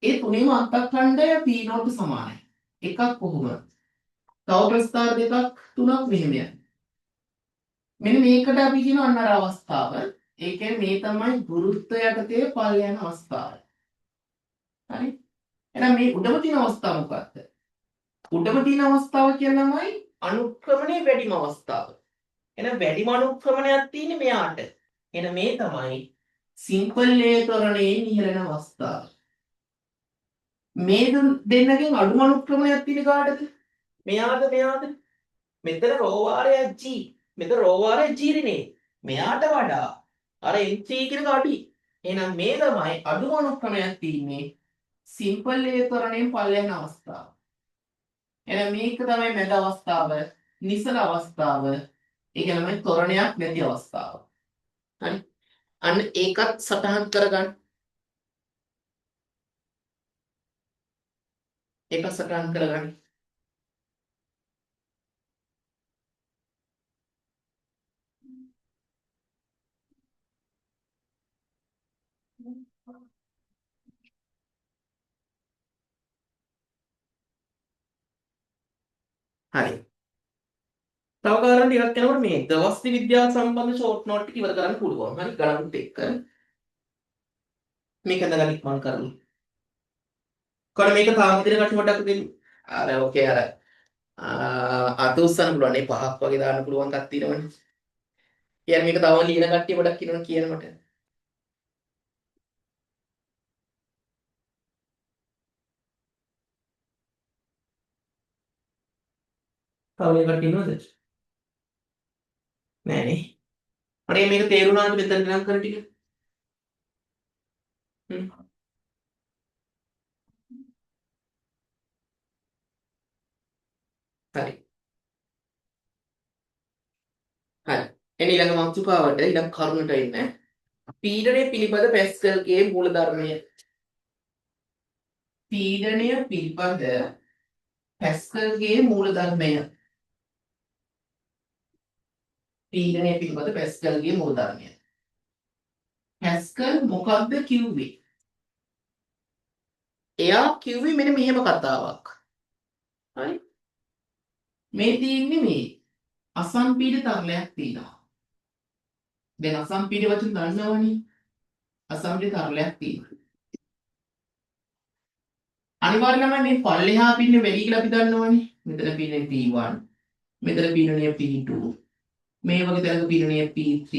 ඒ තුනේම අන්තఃඛණ්ඩය P0 සමානයි. එකක් කොහොම? තව ප්‍රස්ථාර දෙකක් තුනක් මෙහෙම යනවා. මෙන්න මේකට අපි කියනවා අන්න අර අවස්ථාව. ඒ කියන්නේ මේ තමයි ගුරුත්වය යටතේ පල් යන අවස්ථාව. හරි? එහෙනම් මේ උඩම තියෙන අවස්ථාව මොකක්ද? උඩම තියෙන අවස්ථාව කියන්නේ තමයි අනුක්‍රමණයේ වැඩිම අවස්ථාව. එහෙනම් වැඩිම අනුක්‍රමණයක් තියෙන්නේ මෙයාට. එහෙනම් මේ තමයි සිම්පල් ඒ ත්වරණයෙන් ඉහළ යන අවස්ථාව. මේ දෙන්නගෙන් අඩුම අනුක්‍රමණයක් තියෙන කාටද? මෙයාද මෙයාද? මෙතන රෝ වාරයක් g. මෙතන රෝ වාරයක් g නේ. මෙයාට වඩා අර m3 කියන එක අඩුයි. එහෙනම් මේ තමයි අඩුම අනුක්‍රමයක් තියෙන්නේ සිම්පල් ඒ ත්වරණයෙන් පල් යන අවස්ථාව. එහෙනම් මේක තමයි මැද අවස්ථාව, නිසල අවස්ථාව. ඒ කියන්නේ තොරණයක් නැති අවස්ථාව. හරි. අන්න ඒකත් සටහන් කරගන්න. ඒක සටහන් කරගන්න. හරි. තව කාරණා ටිකක් යනකොට මේ දවස්ති විද්‍යාව සම්බන්ධ ෂෝට් නෝට් ටික ඉවර කරන්න පුළුවන්. හරි ගණන්ත් එක්ක. මේක ඇඳගන්න ඉක්මන් කරමු. කොහොම මේක තාම දින කටි පොඩ්ඩක් දෙන්න. අර ඕකේ අර අත උස්සන්න පුළුවන් නේ පහක් වගේ දාන්න පුළුවන් එකක් තියෙනවනේ. කියන්නේ මේක තවම ලියන කට්ටිය පොඩක් ඉන්නවනේ කියන මට. තව ලියන කට්ටිය ඉන්නවද? නෑ නේ. අනේ මේක තේරුණාද මෙතන නම් කර ටික? හ්ම්. හරි. හරි. එන්න ඊළඟ මාතෘකාවට ඊළඟ කරුණට එන්න. පීඩනය පිළිබඳ පැස්කල්ගේ මූලධර්මය. පීඩනය පිළිබඳ පැස්කල්ගේ මූලධර්මය. පීඩනය පිළිබඳ පැස්කල්ගේ මූලධර්මය. පැස්කල් මොකක්ද කිව්වේ? එයා කිව්වේ මෙන්න මෙහෙම කතාවක්. හරි? මේ තියෙන්නේ මේ අසම්පීඩ තරලයක් තියෙනවා. දැන් අසම්පීඩ වචන දන්නවනේ. අසම්පීඩ තරලයක් තියෙනවා. අනිවාර්යයෙන්ම මේ පල්ලෙහා පින්නේ වැඩි කියලා අපි දන්නවනේ. මෙතන පින්නේ P1, මෙතන පීඩනය P2, මේ වගේ තැනක පීඩනය P3.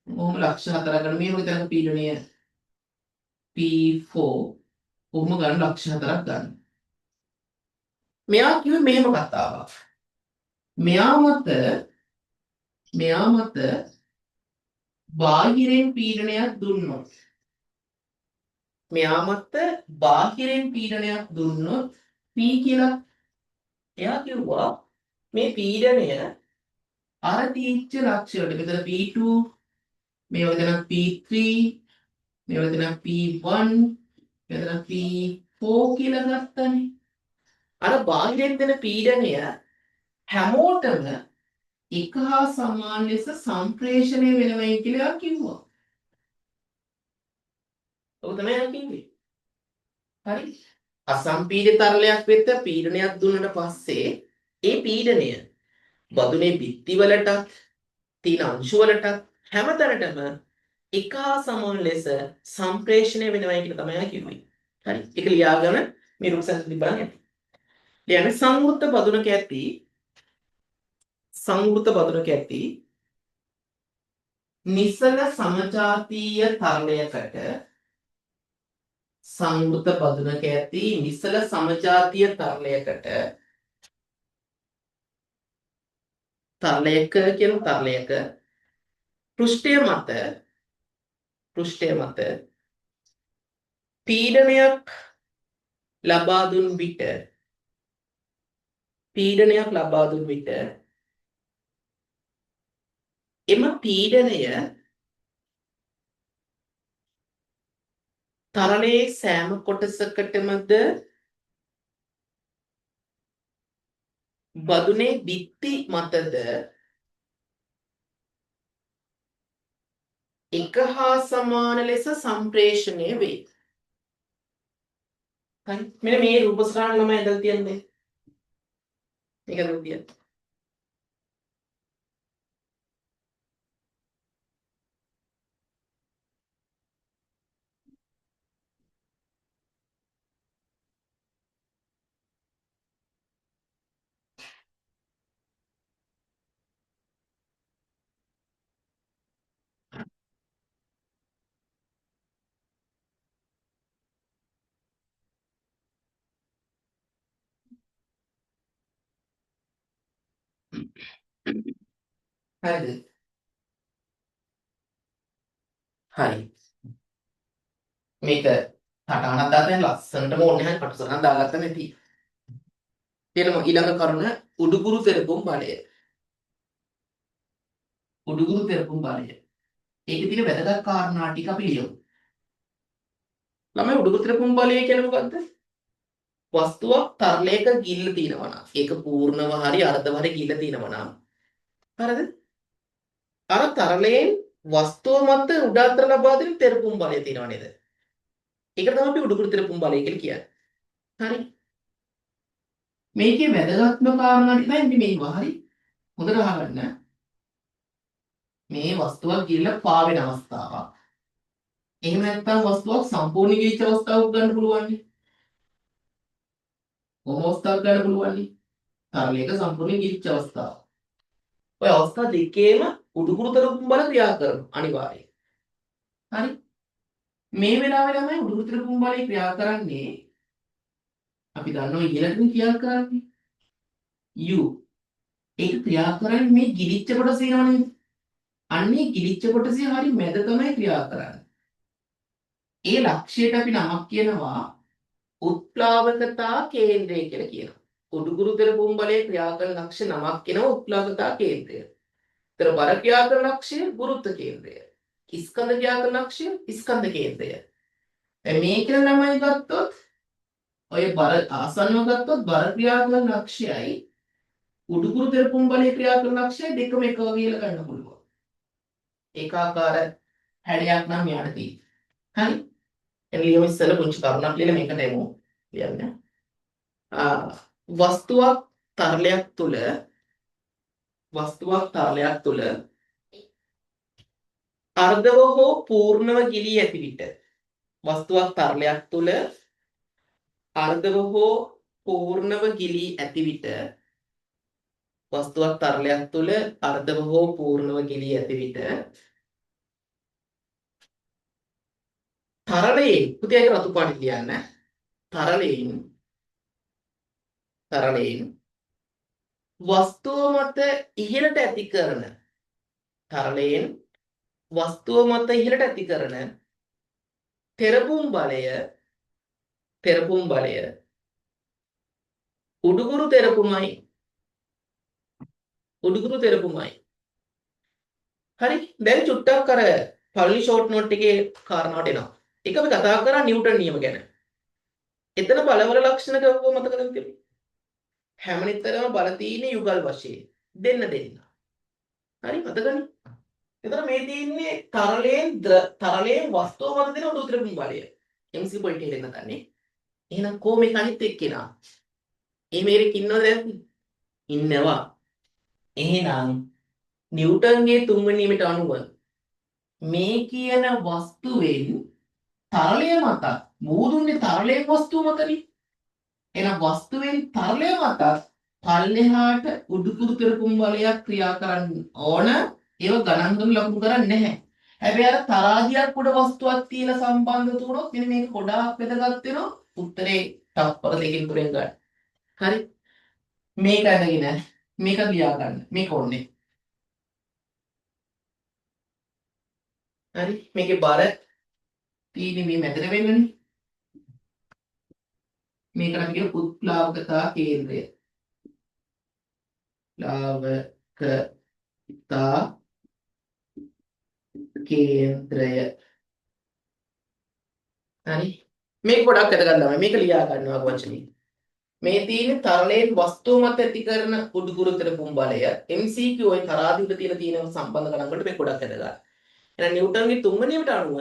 ඔහොම ලක්ෂ හතරක් ගන්න. මේ වගේ තැනක පීඩනය P4. ඔහොම ගන්න ලක්ෂ හතරක් ගන්න. මෙයා කිව්වේ මෙහෙම කතාවක්. මෙයා මත බාහිරෙන් පීඩනයක් දුන්නොත්, මෙයා මත බාහිරෙන් පීඩනයක් දුන්නොත් P කියලා එයා කිව්වා මේ පීඩනය අර තීච්ඡ ලක්ෂ්‍ය වලට මෙතන P2, මේ වගේ තැනක් P3, මේ වගේ තැනක් P1, මෙතන P4 කියලා ගත්තනේ. අර බාහිරෙන් දෙන පීඩනය හැමෝටම එක හා සමාන ලෙස සම්ප්‍රේෂණය වෙනවයි කියලා එයා කිව්වා. ඔක තමයි එයා කිව්වේ. හරි. අසම්පීඩ තරලයක් වෙත පීඩනයක් දුන්නට පස්සේ ඒ පීඩනය බදුනේ බිත්ති වලටත් තියෙන අංශු වලටත් හැම තැනටම එක හා සමාන ලෙස සම්ප්‍රේෂණය වෙනවයි කියලා තමයි එයා කිව්වේ. හරි. ඒක ලියාගෙන මේ රූප සැලසුම් බලන්න ඇති. ලියන්නේ සංවෘත බදුනක ඇති සංවෘත බදුනක ඇති නිසල සමජාතීය තරලයකට සංවෘත බදුනක ඇති නිසල සමජාතීය තරලයකට තරලයක කියන තරලයක පෘෂ්ඨය මත පීඩනයක් ලබා දුන් විට පීඩනයක් ලබා දුන් විට එම පීඩනය තරලයේ සෑම කොටසකටමද බදුනේ බිත්ති මතද එක හා සමාන ලෙස සම්ප්‍රේෂණය වේ. හරි. මෙන්න මේ රූප සටහන ළමයි ඇඳලා තියන්නේ. මේක ඇඳලා තියන්න. හරිද? හරි. මේක සටහනක් දාගෙන ලස්සනටම ඕනේ හරි කටුසටහන දාගත්තම ඇති. තියෙනවා ඊළඟ කරුණ උඩුකුරු තෙරපුම් බලය. උඩුකුරු තෙරපුම් බලය. ඒකේ තියෙන වැදගත් කාරණා ටික අපි ලියමු. ළමයි උඩුකුරු තෙරපුම් බලය කියන්නේ මොකද්ද? වස්තුවක් තරලයක ගිල්ල තියෙනවා නම් ඒක පූර්ණව හරි අර්ධව හරි ගිල්ල තියෙනවා නම් හරිද? අර තරලයෙන් වස්තුව මත උඩ අතර ලබා දෙන තෙරපුම් බලය තියෙනවා නේද? ඒක තමයි අපි උඩුකුරු තෙරපුම් බලය කියලා කියන්නේ. හරි. මේකේ වැදගත්ම කාරණා ටික තමයි මේවා. හරි. හොඳට අහගන්න. මේ වස්තුවක් ගිල්ල පාවෙන අවස්ථාවක්. එහෙම නැත්නම් වස්තුවක් සම්පූර්ණ ගිලිච්ච අවස්ථාවක් ගන්න පුළුවන් නේ. කොහොම අවස්ථාවක් ගන්න පුළුවන් නේ? තරලයක සම්පූර්ණ ගිලිච්ච අවස්ථාව. ඔය අවස්ථා දෙකේම උඩුකුරු තෙරපුම් බල ක්‍රියා කරනවා අනිවාර්යයෙන්. හරි. මේ වෙලාවේ ළමයි උඩුකුරු තෙරපුම් බලය ක්‍රියා කරන්නේ අපි දන්නවා ඉහළටම ක්‍රියා කරන්නේ U. ඒක ක්‍රියා කරන්නේ මේ ගිලිච්ච කොටස එනවා නේද? අන්නේ ගිලිච්ච කොටසේ හරි මැද තමයි ක්‍රියා කරන්නේ. ඒ ලක්ෂ්‍යයට අපි නමක් කියනවා උත්ප්ලාවකතා කේන්ද්‍රය කියලා කියනවා. උඩුකුරු තෙරපුම් බලය ක්‍රියා කරන ලක්ෂ්‍ය නමක් කියනවා උත්ප්ලාවකතා කේන්ද්‍රය. ඒතර බර ක්‍රියා කරන ලක්ෂ්‍ය ගුරුත්ව කේන්ද්‍රය. ස්කන්ධ ක්‍රියා කරන ලක්ෂ්‍ය ස්කන්ධ කේන්ද්‍රය. දැන් මේ කියන ළමයි ගත්තොත් ඔය බර ආසන්නව ගත්තොත් බර ක්‍රියා කරන ලක්ෂ්‍යයයි උඩුකුරු තෙරපුම් බලය ක්‍රියා කරන ලක්ෂ්‍යයයි දෙකම එක වගේ කියලා ගන්න පුළුවන්. ඒකාකාර හැඩයක් නම් මෙයාට තියෙන්නේ. හරි? එන්න ලියමු ඉස්සෙල්ලා පුංචි කරුණක් ලියලා මේකට එමු. ලියන්න. වස්තුවක් තරලයක් තුල වස්තුවක් තරලයක් තුල අර්ධව හෝ පූර්ණව ගිලී ඇති විට වස්තුවක් තරලයක් තුල අර්ධව හෝ පූර්ණව ගිලී ඇති විට වස්තුවක් තරලයක් තුල අර්ධව හෝ පූර්ණව ගිලී ඇති විට තරලයෙන් පුතේ ඒක රතු පාටින් ලියන්න. තරලයෙන් තරලයෙන් වස්තුව මත ඉහළට ඇති කරන තරලයෙන් වස්තුව මත ඉහළට ඇති කරන තෙරපුම් බලය තෙරපුම් බලය උඩුකුරු තෙරපුමයි උඩුකුරු තෙරපුමයි. හරි. දැන් චුට්ටක් අර පළවෙනි ෂෝට් නෝට් එකේ කාරණාවට එනවා. ඒක අපි කතා කරා නිව්ටන් නියම ගැන. එතන බලවල ලක්ෂණ කිව්වම මතකද පුතේ? හැම නිතරම බල තියෙන්නේ යුගල් වශයෙන්. දෙන්න දෙන්න. හරි මතකනේ? එතන මේ තියෙන්නේ තරලයෙන් තරලයෙන් වස්තුව මත දෙන උඩු තෙරපුම් බලය. MC point එක දෙන්න ගන්නේ. එහෙනම් කො මේක අනිත් එක්කෙනා? එහෙම කෙනෙක් ඉන්නවද දැන්? ඉන්නවා. එහෙනම් නිව්ටන්ගේ තුන්වෙනි නියමයට අනුව මේ කියන වස්තුවෙන් තරලය මත මූදුන්නේ තරලයෙන් වස්තුව මතනේ. එහෙනම් වස්තුවෙන් තරලය මත පල්ලෙහාට උඩුකුරු තෙරපුම් බලයක් ක්‍රියා කරන්න ඕන. ඒව ගණන් කරන ලකුණු කරන්නේ නැහැ. හැබැයි අර තරාදියක් උඩ වස්තුවක් තියලා සම්බන්ධ වුණොත් මෙන්න මේක ගොඩාක් වැදගත් වෙනවා. උත්තරේ තප්පර දෙකකින් තුනෙන් ගන්න. හරි. මේක අරගෙන මේක ලියා ගන්න. මේක ඕනේ. හරි. මේකේ බර තියෙන්නේ මේ මැදට වෙන්නනේ. මේකට අපි කියන උත්ප්ලාවකතා කේන්ද්‍රය. ප්ලාවකතා කේන්ද්‍රය. හරි. මේක ගොඩක් වැදගත් ළමයි. මේක ලියා ගන්නවා වචනේ. මේ තියෙන තරලයෙන් වස්තුව මත ඇති කරන උඩුකුරු තෙරපුම් බලය MCQ ඔය තරාදි උඩ තියෙන තියෙන සම්බන්ධ ගණන් වලට මේක ගොඩක් වැදගත්. එහෙනම් නිව්ටන්ගේ තුන්වෙනි නියමයට අනුව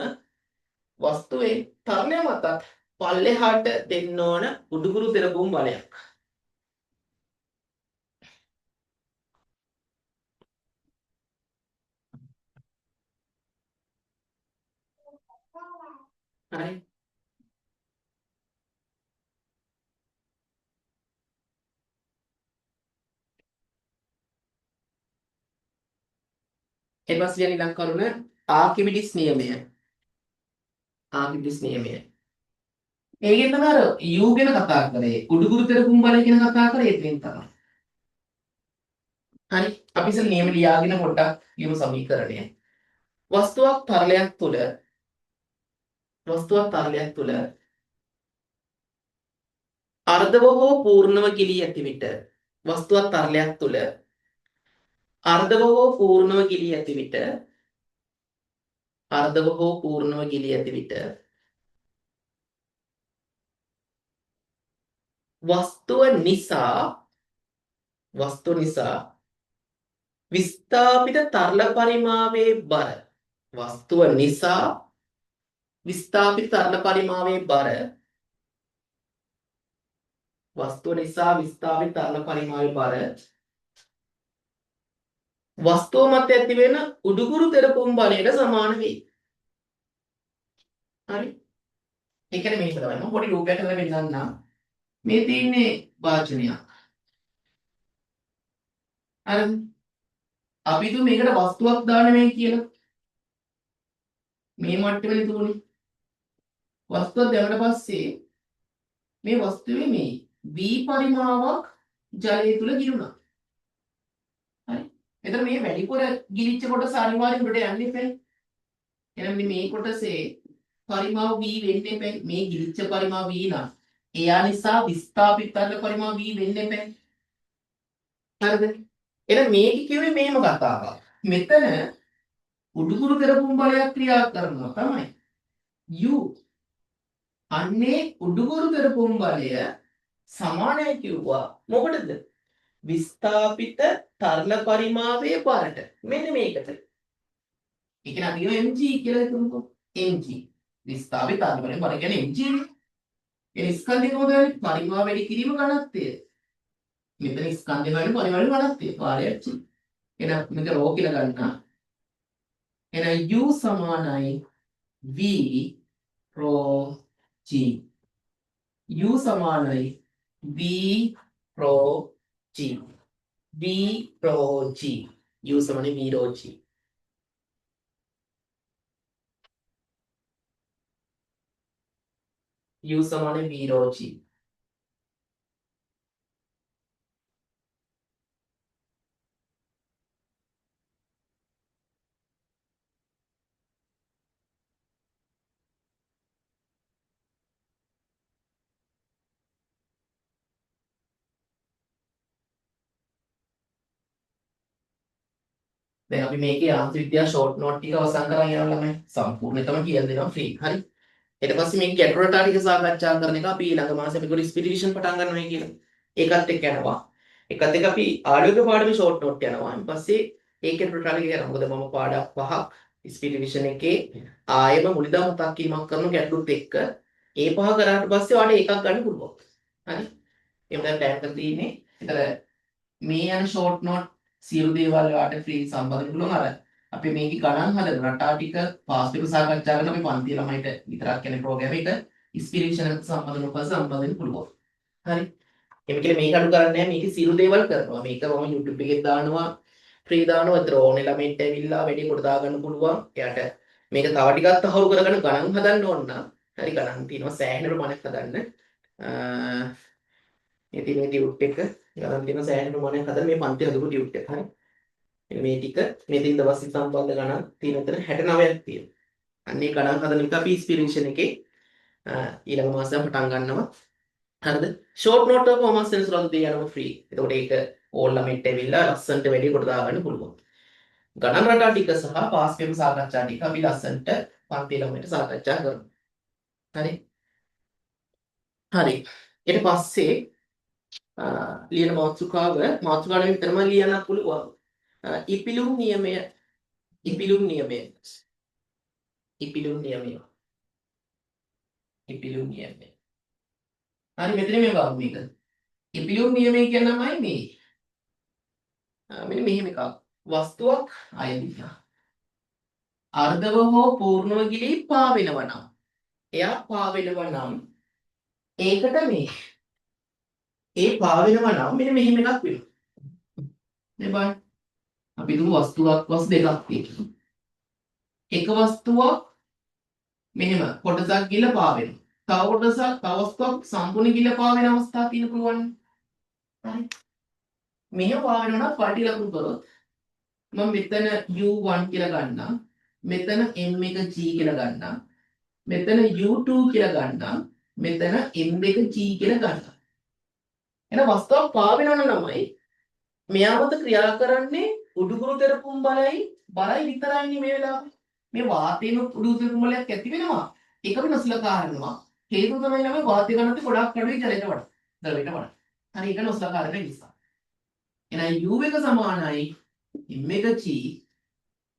වස්තුවේ තරලය මතත් පල්ලෙහාට දෙන්න ඕන උඩුකුරු තෙරපුම් බලයක්. හරි. ඊට පස්සේ ලියන ඊළඟ කරුණ ආකිමිඩිස් නියමය. ආකිමිඩිස් නියමය. ඒකෙන් තමයි අර U ගැන කතා කරේ. උඩුකුරු තෙරපුම් බලය ගැන කතා කරේ එතනින් තමයි. හරි. අපි ඉතින් නියම ලියාගෙන පොඩ්ඩක් ලියමු සමීකරණය. වස්තුවක් තරලයක් තුල වස්තුවක් තරලයක් තුල අර්ධව හෝ පූර්ණව ගිලී ඇති විට, වස්තුවක් තරලයක් තුල අර්ධව හෝ පූර්ණව ගිලී ඇති විට, අර්ධව හෝ පූර්ණව ගිලී ඇති විට වස්තුව නිසා, වස්තුව නිසා විස්ථාපිත තරල පරිමාවේ බර, වස්තුව නිසා විස්ථාපිත තරල පරිමාවේ බර, වස්තුව නිසා විස්ථාපිත තරල පරිමාවේ බර වස්තුව මත ඇතිවෙන උඩුකුරු තෙරපුම් බලයට සමාන වේ. හරි. ඒ කියන්නේ මේක තමයි. මම පොඩි රූපයක් හදලා පෙන්නන්නම්. මේ තියෙන්නේ වාචනයක්. හරිද? අපි හිතුව මේකට වස්තුවක් දාන්න මේ කියලා. මේ මට්ටමේ තුනේ. වස්තුවක් දැම්මට පස්සේ මේ වස්තුවේ මේ V පරිමාවක් ජලය තුල ගිලුණා. හරි. එතන මේ වැඩිපුර ගිලිච්ච කොටස අනිවාර්යෙන් උඩට යන්න එපා. එහෙනම් මේ කොටසේ පරිමාව V වෙන්න එපා. මේ ගිලිච්ච පරිමාව V නම් එයා නිසා විස්ථාපිත තරල පරිමාව V වෙන්න එපා. හරිද? එහෙනම් මේක කිව්වේ මේම කතාවක්. මෙතන උඩුකුරු තෙරපුම් බලයක් ක්‍රියා කරනවා තමයි. U අන්නේ උඩුකුරු තෙරපුම් බලය සමානයි කිව්වා. මොකටද? විස්ථාපිත තරල පරිමාවයේ බරට. මෙන්න මේකට. ඒ කියන්නේ අපි කියමු mg කියලා හිතමුකෝ. mg. විස්ථාපිත තරල පරිමාව බර කියන්නේ mg නේ. ඒ ස්කන්ධය කොහොමද වෙන්නේ? පරිමාව වැඩි කිරීම ඝනත්වය. මෙතන ස්කන්ධය වැඩි පරිමාව වැඩි ඝනත්වය. වාරයක් g. එහෙනම් මේක රෝ කියලා ගන්නා. එහෙනම් U සමානයි V rho G. U සමානයි V rho G. V rho G. U සමානයි V rho G. U සමානයි V rho G. දැන් අපි මේකේ යාන්ත්‍රික විද්‍යා ෂෝට් නෝට් ටික අවසන් කරන් යනවා ළමයි. සම්පූර්ණයෙන්ම කියලා දෙනවා ෆ්‍රී. හරි. ඊට පස්සේ මේ ගැටලු රටා ටික සාකච්ඡා කරන එක අපි ඊළඟ මාසේ අපි ගොඩ ස්පීඩ් පටන් ගන්නවා කියලා. ඒකත් එක්ක යනවා. ඒකත් එක්ක අපි ආලෝක පාඩමේ ෂෝට් නෝට් යනවා. ඊට පස්සේ ඒ ගැටලු රටා ටික යනවා. මොකද මම පාඩම් පහක් ස්පීඩ් රිවිෂන් එකේ ආයෙම මුලින්ම මතක් කිරීමක් කරන ගැටලුත් එක්ක ඒ පහ කරාට පස්සේ ඔයාලට ඒකක් ගන්න පුළුවන්. හරි. එහෙම දැන් ප්ලෑන් කරලා තියෙන්නේ. ඒතර මේ යන ෂෝට් නෝට් සියලු දේවල් ඔයාලට ෆ්‍රී සම්බන්ධ වෙන්න පුළුවන්. අර අපි මේකේ ගණන් හදන රටා ටික පාස් පේපර් සාකච්ඡා කරන අපි පන්ති ළමයිට විතරක් කියන ප්‍රෝග්‍රෑම් එක ඉන්ස්පිරේෂන් එකට සම්බන්ධ වෙන පස්සේ සම්බන්ධ වෙන්න පුළුවන්. හරි. එහෙම කියලා මේක අඩු කරන්නේ නැහැ. මේකේ සියලු දේවල් කරනවා. මේක මම YouTube එකේ දානවා, ෆ්‍රී දානවා. ඒතර ඕනේ ළමයින්ට ඇවිල්ලා වැඩි කොට දාගන්න පුළුවන්. එයාට මේක තව ටිකක් තහවුරු කරගන්න ගණන් හදන්න ඕන නම් හරි ගණන් තියෙනවා සෑහෙන ප්‍රමාණයක් හදන්න. මේ තියෙන ටියුට් එක ගණන් තියෙන සෑහෙන ප්‍රමාණයක් හදන්න මේ පන්ති හදපු ටියුට් එක. හරි. මේ ටික මේ තියෙන දවස් සම්බන්ධ ගණන් තියෙන උතන 69ක් තියෙනවා. අන්න ඒ ගණන් හදන එක අපි ඉන්ස්පිරේෂන් එකේ ඊළඟ මාසෙන් පටන් ගන්නවා. හරිද? ෂෝට් නෝට් එක කොහොමද සෙන්සර් දෙය යනවා ෆ්‍රී. එතකොට ඒක ඕල් ළමයින්ට ඇවිල්ලා ලස්සනට වැඩි කොට දාගන්න පුළුවන්. ගණන් රටා ටික සහ පාස් පේපර් සාකච්ඡා ටික අපි ලස්සනට පන්ති ළමයින්ට සාකච්ඡා කරමු. හරි? හරි. ඊට පස්සේ ලියන මාතෘකාව නෙවෙයි විතරම ලියන්න පුළුවන්. ඉපිලුම් නියමය, ඉපිලුම් නියමය, ඉපිලුම් නියමය, ඉපිලුම් නියමය. හරි මෙතන මේ ගමු මේක. ඉපිලුම් නියමය කියනමයි මේ. මෙන්න මෙහෙම එකක්. වස්තුවක් අයදිනා. අර්ධව හෝ පූර්ණව ගිලී පාවෙනවා නම්, එයා පාවෙනවා නම් ඒකට මේ ඒ පාවෙනවා නම් මෙන්න මෙහෙම එකක් වෙනවා. මේ බලන්න. අපි දුමු වස්තුවක් වස්තු දෙකක් තියෙනවා. එක වස්තුවක් මෙහෙම කොටසක් ගිල පාවෙනවා. තව කොටසක් තව වස්තුවක් සම්පූර්ණ ගිල පාවෙන අවස්ථා තියෙන පුළුවන්. හරි. මෙහෙම පාවෙනවා නම් පටි ලකුණු කරොත් මම මෙතන U1 කියලා ගන්නම්. මෙතන M1 G කියලා ගන්නම්. මෙතන U2 කියලා ගන්නම්. මෙතන M2 G කියලා ගන්නම්. එහෙනම් වස්තුවක් පාවෙනවනම් ළමයි මෙයා මත ක්‍රියා කරන්නේ උඩුකුරු තෙරපුම් බලයි බරයි විතරයිනේ මේ වෙලාවේ. මේ වාතේනොත් උඩුකුරු තෙරපුම් බලයක් ඇති වෙනවා. ඒක අපි නොසලකා හරිනවා. හේතුව තමයි ළමයි වාතය ගන්නත් ගොඩාක් අඩුයි ජලයට වඩා. ද්‍රවයට වඩා. හරි ඒක නොසලකා හරින නිසා. එහෙනම් U එක සමානයි M එක G,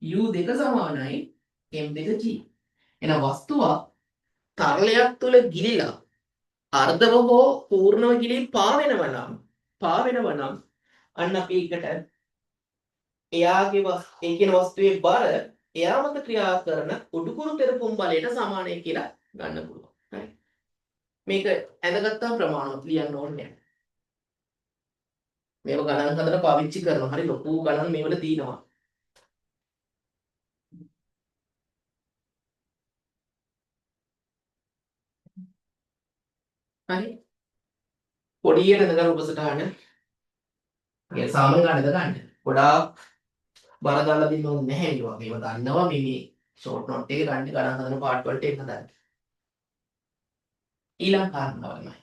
U දෙක සමානයි M දෙක G. එහෙනම් වස්තුවක් තරලයක් තුල ගිලිලා අර්ධව හෝ පූර්ණව ගිලී පාවෙනව නම් අන්න අපි ඒකට එයාගේ ඒ කියන වස්තුවේ බර එයා මත ක්‍රියා කරන උඩුකුරු තෙරපුම් බලයට සමානයි කියලා ගන්න පුළුවන්. හරි. මේක ඇඳගත්තාම ප්‍රමාණවත් ලියන්න ඕනේ නෑ. මේව ගණන් හදලා පාවිච්චි කරනවා. හරි ලොකු ගණන් මේවල තියෙනවා. හරි. පොඩියට ඇඳගන්න උපසටහන. ඒ සාමාන්‍ය ගණන් ඇඳගන්න. ගොඩාක් බර දාලා දෙන්න ඕනේ නැහැ මේවා. මේවා දන්නවා මේ මේ ෂෝට් නෝට් එකේ ගන්න ගණන් හදන පාර්ට් වලට එන්න හදන්න. ඊළඟ කාරණාව තමයි.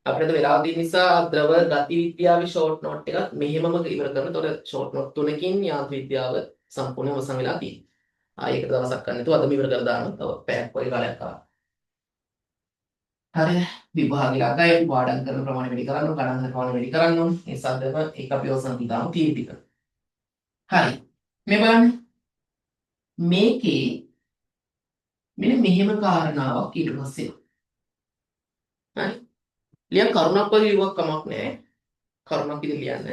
අපිට වෙලාව තියෙන නිසා ද්‍රව ගති විද්‍යාවේ ෂෝට් නෝට් එකක් මෙහෙමම ඉවර කරන. එතකොට ෂෝට් නෝට් තුනකින් යාන්ත්‍රික විද්‍යාව සම්පූර්ණයෙන් අවසන් වෙලා තියෙනවා. ආයෙ එකට දවසක් ගන්න නැතුව අදම ඉවර කරලා දානවා. තව පැයක් වගේ කාලයක් ආවා. හරිද? විභාග ළඟයි අපි පාඩම් කරන ප්‍රමාණය වැඩි කරන්න ඕන, ගණන් කරන ප්‍රමාණය වැඩි කරන්න ඕන. ඒ සද්දම ඒක අපි අවසන් කරලා දාමු තියෙන ටික. හරි. මේ බලන්න. මේකේ මෙන්න මෙහෙම කාරණාවක් ඊට පස්සේ. හරි. ලියන් කරුණක් වගේ ලියුවක් කමක් නෑ. කරුණක් විදිහට ලියන්න.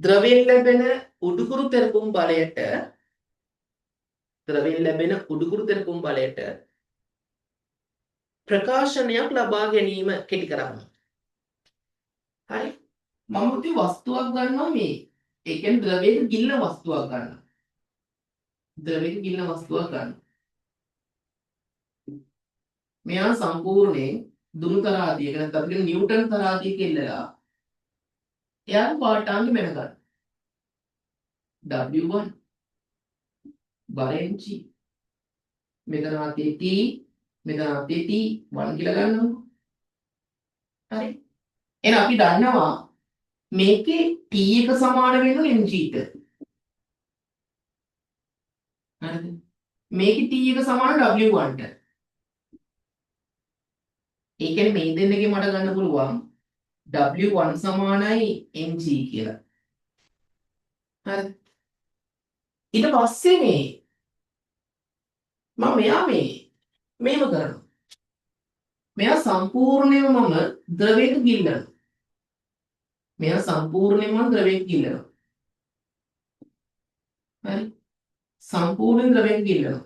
ද්‍රවයෙන් ලැබෙන උඩුකුරු තෙරපුම් බලයට ද්‍රවයෙන් ලැබෙන උඩුකුරු තෙරපුම් බලයට ප්‍රකාශනයක් ලබා ගැනීම කෙටි කරන්න. හරි. මම උදේ වස්තුවක් ගන්නවා මේ. ඒ කියන්නේ ද්‍රවයක ගිල්ල වස්තුවක් ගන්නවා. ද්‍රවයක ගිල්ල වස්තුවක් ගන්නවා. මෙයා සම්පූර්ණයෙන් දුනු තරාදියක නැත්නම් අපි කියන නිව්ටන් තරාදියක ඉල්ලලා එයාගේ පාඨාංග මැන ගන්න. W1 බර mg මෙතන ආතේ T මෙතන ආතේ T1 කියලා ගන්නවා. හරි. එහෙනම් අපි දන්නවා මේකේ T එක සමාන වෙන්නේ mg ට. හරිද? මේකේ T එක සමාන W1 ට. ඒ කියන්නේ මේ දෙන්නගේ මට ගන්න පුළුවන් W1 සමානයි mg කියලා. හරිද? ඊට පස්සේ මේ මම මෙයා මේ මෙහෙම කරනවා. මෙයා සම්පූර්ණයෙන්ම මම ද්‍රවයක ගිල්ලනවා. මෙයා සම්පූර්ණයෙන්ම මම ද්‍රවයක ගිල්ලනවා. හරි? සම්පූර්ණ ද්‍රවයක ගිල්ලනවා.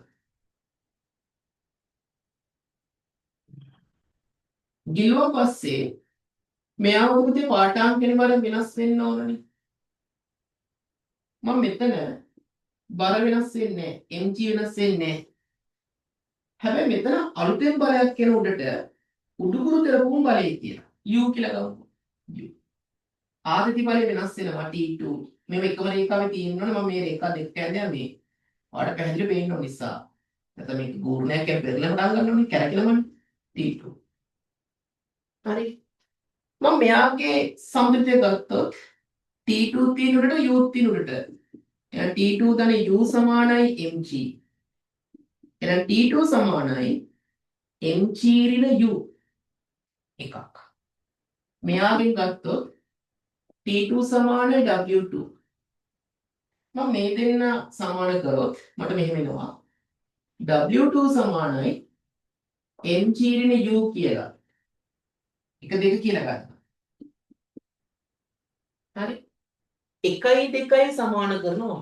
ගිල්ලුවා පස්සේ මෙයා මොකද පාඨාංකන බර වෙනස් වෙන්න ඕනනේ. මම මෙතන බර වෙනස් වෙන්නේ නැහැ. mg වෙනස් වෙන්නේ නැහැ. හැබැයි මෙතන අලුතෙන් බලයක් එන උඩට උඩුකුරු තෙරපුම් බලය කියලා. U කියලා ගමු. U. ආදිති බලය වෙනස් වෙනවා T2. මේව එකම රේඛාවේ තියෙන්න ඕනේ. මම මේ රේඛා දෙක ඇඳලා මේ ඔයාලට පැහැදිලිව පේන්න ඕන නිසා. නැත්නම් මේක ගූර්ණයක් කියන පෙරලම දාන්න ගන්න ඕනේ. කැරකිලමනේ T2. හරි. මම මෙයාගේ සම්ප්‍රයුක්තය ගත්තොත් T2 තියෙන උඩට U තියෙන උඩට. එහෙනම් T2 ධන U සමානයි mg. එහෙනම් T2 සමානයි mg ඍණ U එකක්. මෙයාගෙන් ගත්තොත් T2 සමානයි W2. මම මේ දෙන්න සමාන කරොත් මට මෙහෙම එනවා. W2 සමානයි mg ඍණ U කියලා. එක දෙක කියලා ගන්න. හරි. 1යි 2යි සමාන කරනවා.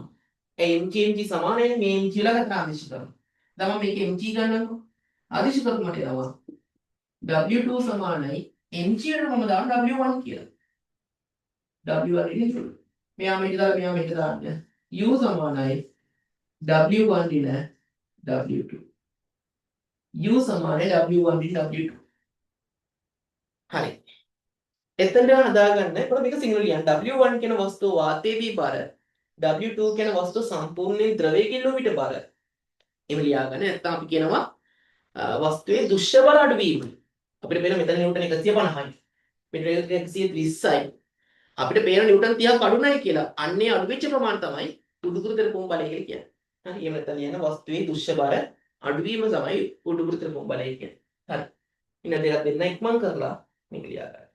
ඒ mg mg සමානයි මේ mg ළඟ ආදේශ කරනවා. දැන් මම මේක mg ගන්නකො. ආදේශ කරොත් මට එනවා W2 සමානයි mg වලට මම දාන්න W1 කියලා. W1 ඍණ U. මෙයා මෙහෙට දාලා මෙයා මෙහෙට දාන්න. U සමානයි W1 ඍණ W2. U සමානයි W1 ඍණ W2. හරි. එතනට හදාගන්න. එතකොට මේක සිංහල ලියන්න. W1 කියන වස්තුව වාතයේදී බර, W2 කියන වස්තුව සම්පූර්ණයෙන් ද්‍රවයේ කිල්ලුව විට බර. එහෙම ලියාගන්න. නැත්නම් අපි කියනවා වස්තුවේ දුෂ්‍ය බර අඩුවීම. අපිට පේන මෙතන නිව්ටන් 150යි. මෙතන 120යි. අපිට පේන නිව්ටන් 30ක් අඩුනයි කියලා. අන්නේ අඩු වෙච්ච ප්‍රමාණය තමයි උඩුකුරු තෙරපුම් බලය කියලා කියන්නේ. හරි. එහෙම නැත්නම් ලියන්න වස්තුවේ දුෂ්‍ය බර අඩුවීම තමයි උඩුකුරු තෙරපුම් බලය කියන්නේ. හරි. ඉන්න දෙකක් දෙන්න ඉක්මන් කරලා මේක ලියා ගන්න.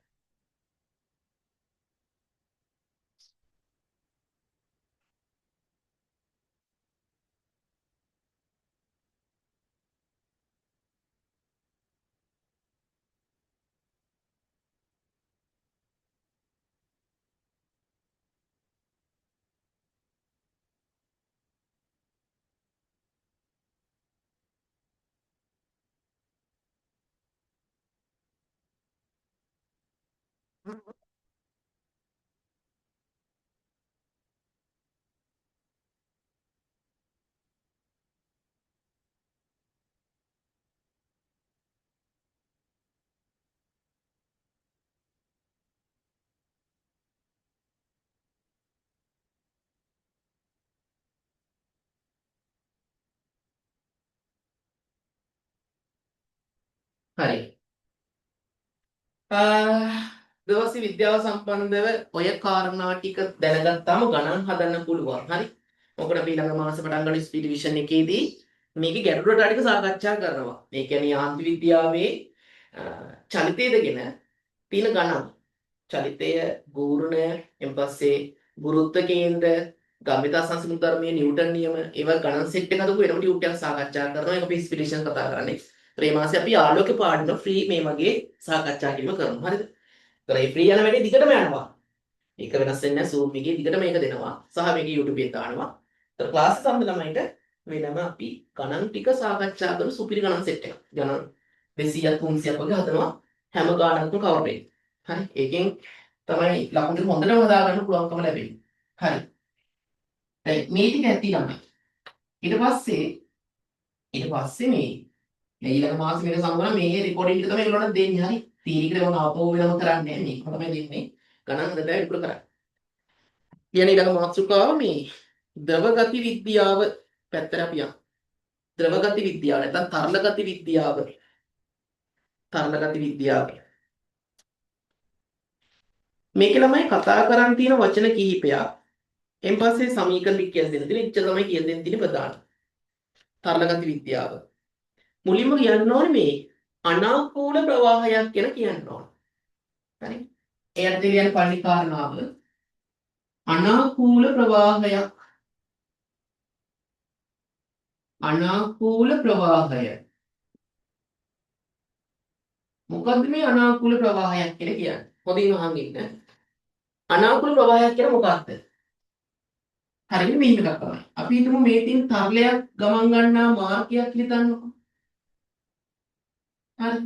හරි. දවසේ විද්‍යාව සම්බන්ධව ඔය කාරණා ටික දැනගත්තාම ගණන් හදන්න පුළුවන්. හරි. මොකද අපි ඊළඟ මාසේ පටන් ගන්න ස්පීඩ් ඩිවිෂන් එකේදී මේකේ ගැටලුවට ටික සාකච්ඡා කරනවා. මේ කියන්නේ යාන්ත්‍රික විද්‍යාවේ චලිතයද ගැන තියෙන ගණන්. චලිතය, ගූර්ණය, ඊට පස්සේ ගුරුත්ව කේන්ද්‍ර, ගම්මිතා සංසිඳුම් ධර්මයේ නිව්ටන් නියම, ඒවා ගණන් සෙට් එක හදපු වෙනම ටියුට් එකක් සාකච්ඡා කරනවා. ඒක අපි ස්පීඩ් ඩිවිෂන් කතා කරන්නේ. ඒ මාසේ අපි ආලෝක පාඩම ෆ්‍රී මේ වගේ සාකච්ඡා කිරීම කරනවා. හරිද? ඒතර මේ ෆ්‍රී යන වැඩේ දිගටම යනවා. ඒක වෙනස් වෙන්නේ නැහැ. Zoom එකේ දිගටම මේක දෙනවා. සහ මේක YouTube එකේ දානවා. ඒතර ක්ලාස් සම්බන්ධ ළමයින්ට වෙනම අපි ගණන් ටික සාකච්ඡා කරන සුපිරි ගණන් සෙට් එකක්. ගණන් 200ක් 300ක් වගේ හදනවා. හැම ගාණක්ම කවර් වෙන්නේ. හරි. ඒකෙන් තමයි ලකුණු ටික හොඳටම හදා ගන්න පුළුවන්කම ලැබෙන්නේ. හරි. දැන් මේ ටික ඇති ළමයි. ඊට පස්සේ මේ ඊළඟ මාසෙ මේක සම්බන්ධ මේ රෙකෝඩින් ටික තමයි ඒගොල්ලන්ට දෙන්නේ. හරි. තීරි එකට මම ආපහු වෙනම කරන්නේ නැහැ. මේකම තමයි දෙන්නේ. ගණන් හදලා ඉතුරු කරන්නේ. කියන ඊළඟ මාතෘකාව මේ ද්‍රව ගති විද්‍යාව පැත්තට අපි යමු. ද්‍රව ගති විද්‍යාව නැත්නම් තරල ගති විද්‍යාව. තරල ගති විද්‍යාව. මේක ළමයි කතා කරන් තියෙන වචන කිහිපයක්. එන් පස්සේ සමීකරණ ටික කියලා දෙන්න තියෙන. ඉච්ඡ තමයි කියලා දෙන්න තියෙන ප්‍රධාන. තරල ගති විද්‍යාව. මුලින්ම කියන්න ඕනේ මේ අනාකූල ප්‍රවාහයක් ගැන කියන්න ඕන. හරි. ඒ අර්ථය කියන්නේ පළවෙනි කාරණාව අනාකූල ප්‍රවාහයක්. අනාකූල ප්‍රවාහය. මොකද්ද මේ අනාකූල ප්‍රවාහයක් කියලා කියන්නේ? හොඳින් අහන් ඉන්න. අනාකූල ප්‍රවාහයක් කියන්නේ මොකක්ද? හරියට මෙහෙම එකක් තමයි. අපි හිතමු මේ තියෙන තරලයක් ගමන් ගන්නා මාර්ගයක් කියලා හිතන්නකෝ. හරි.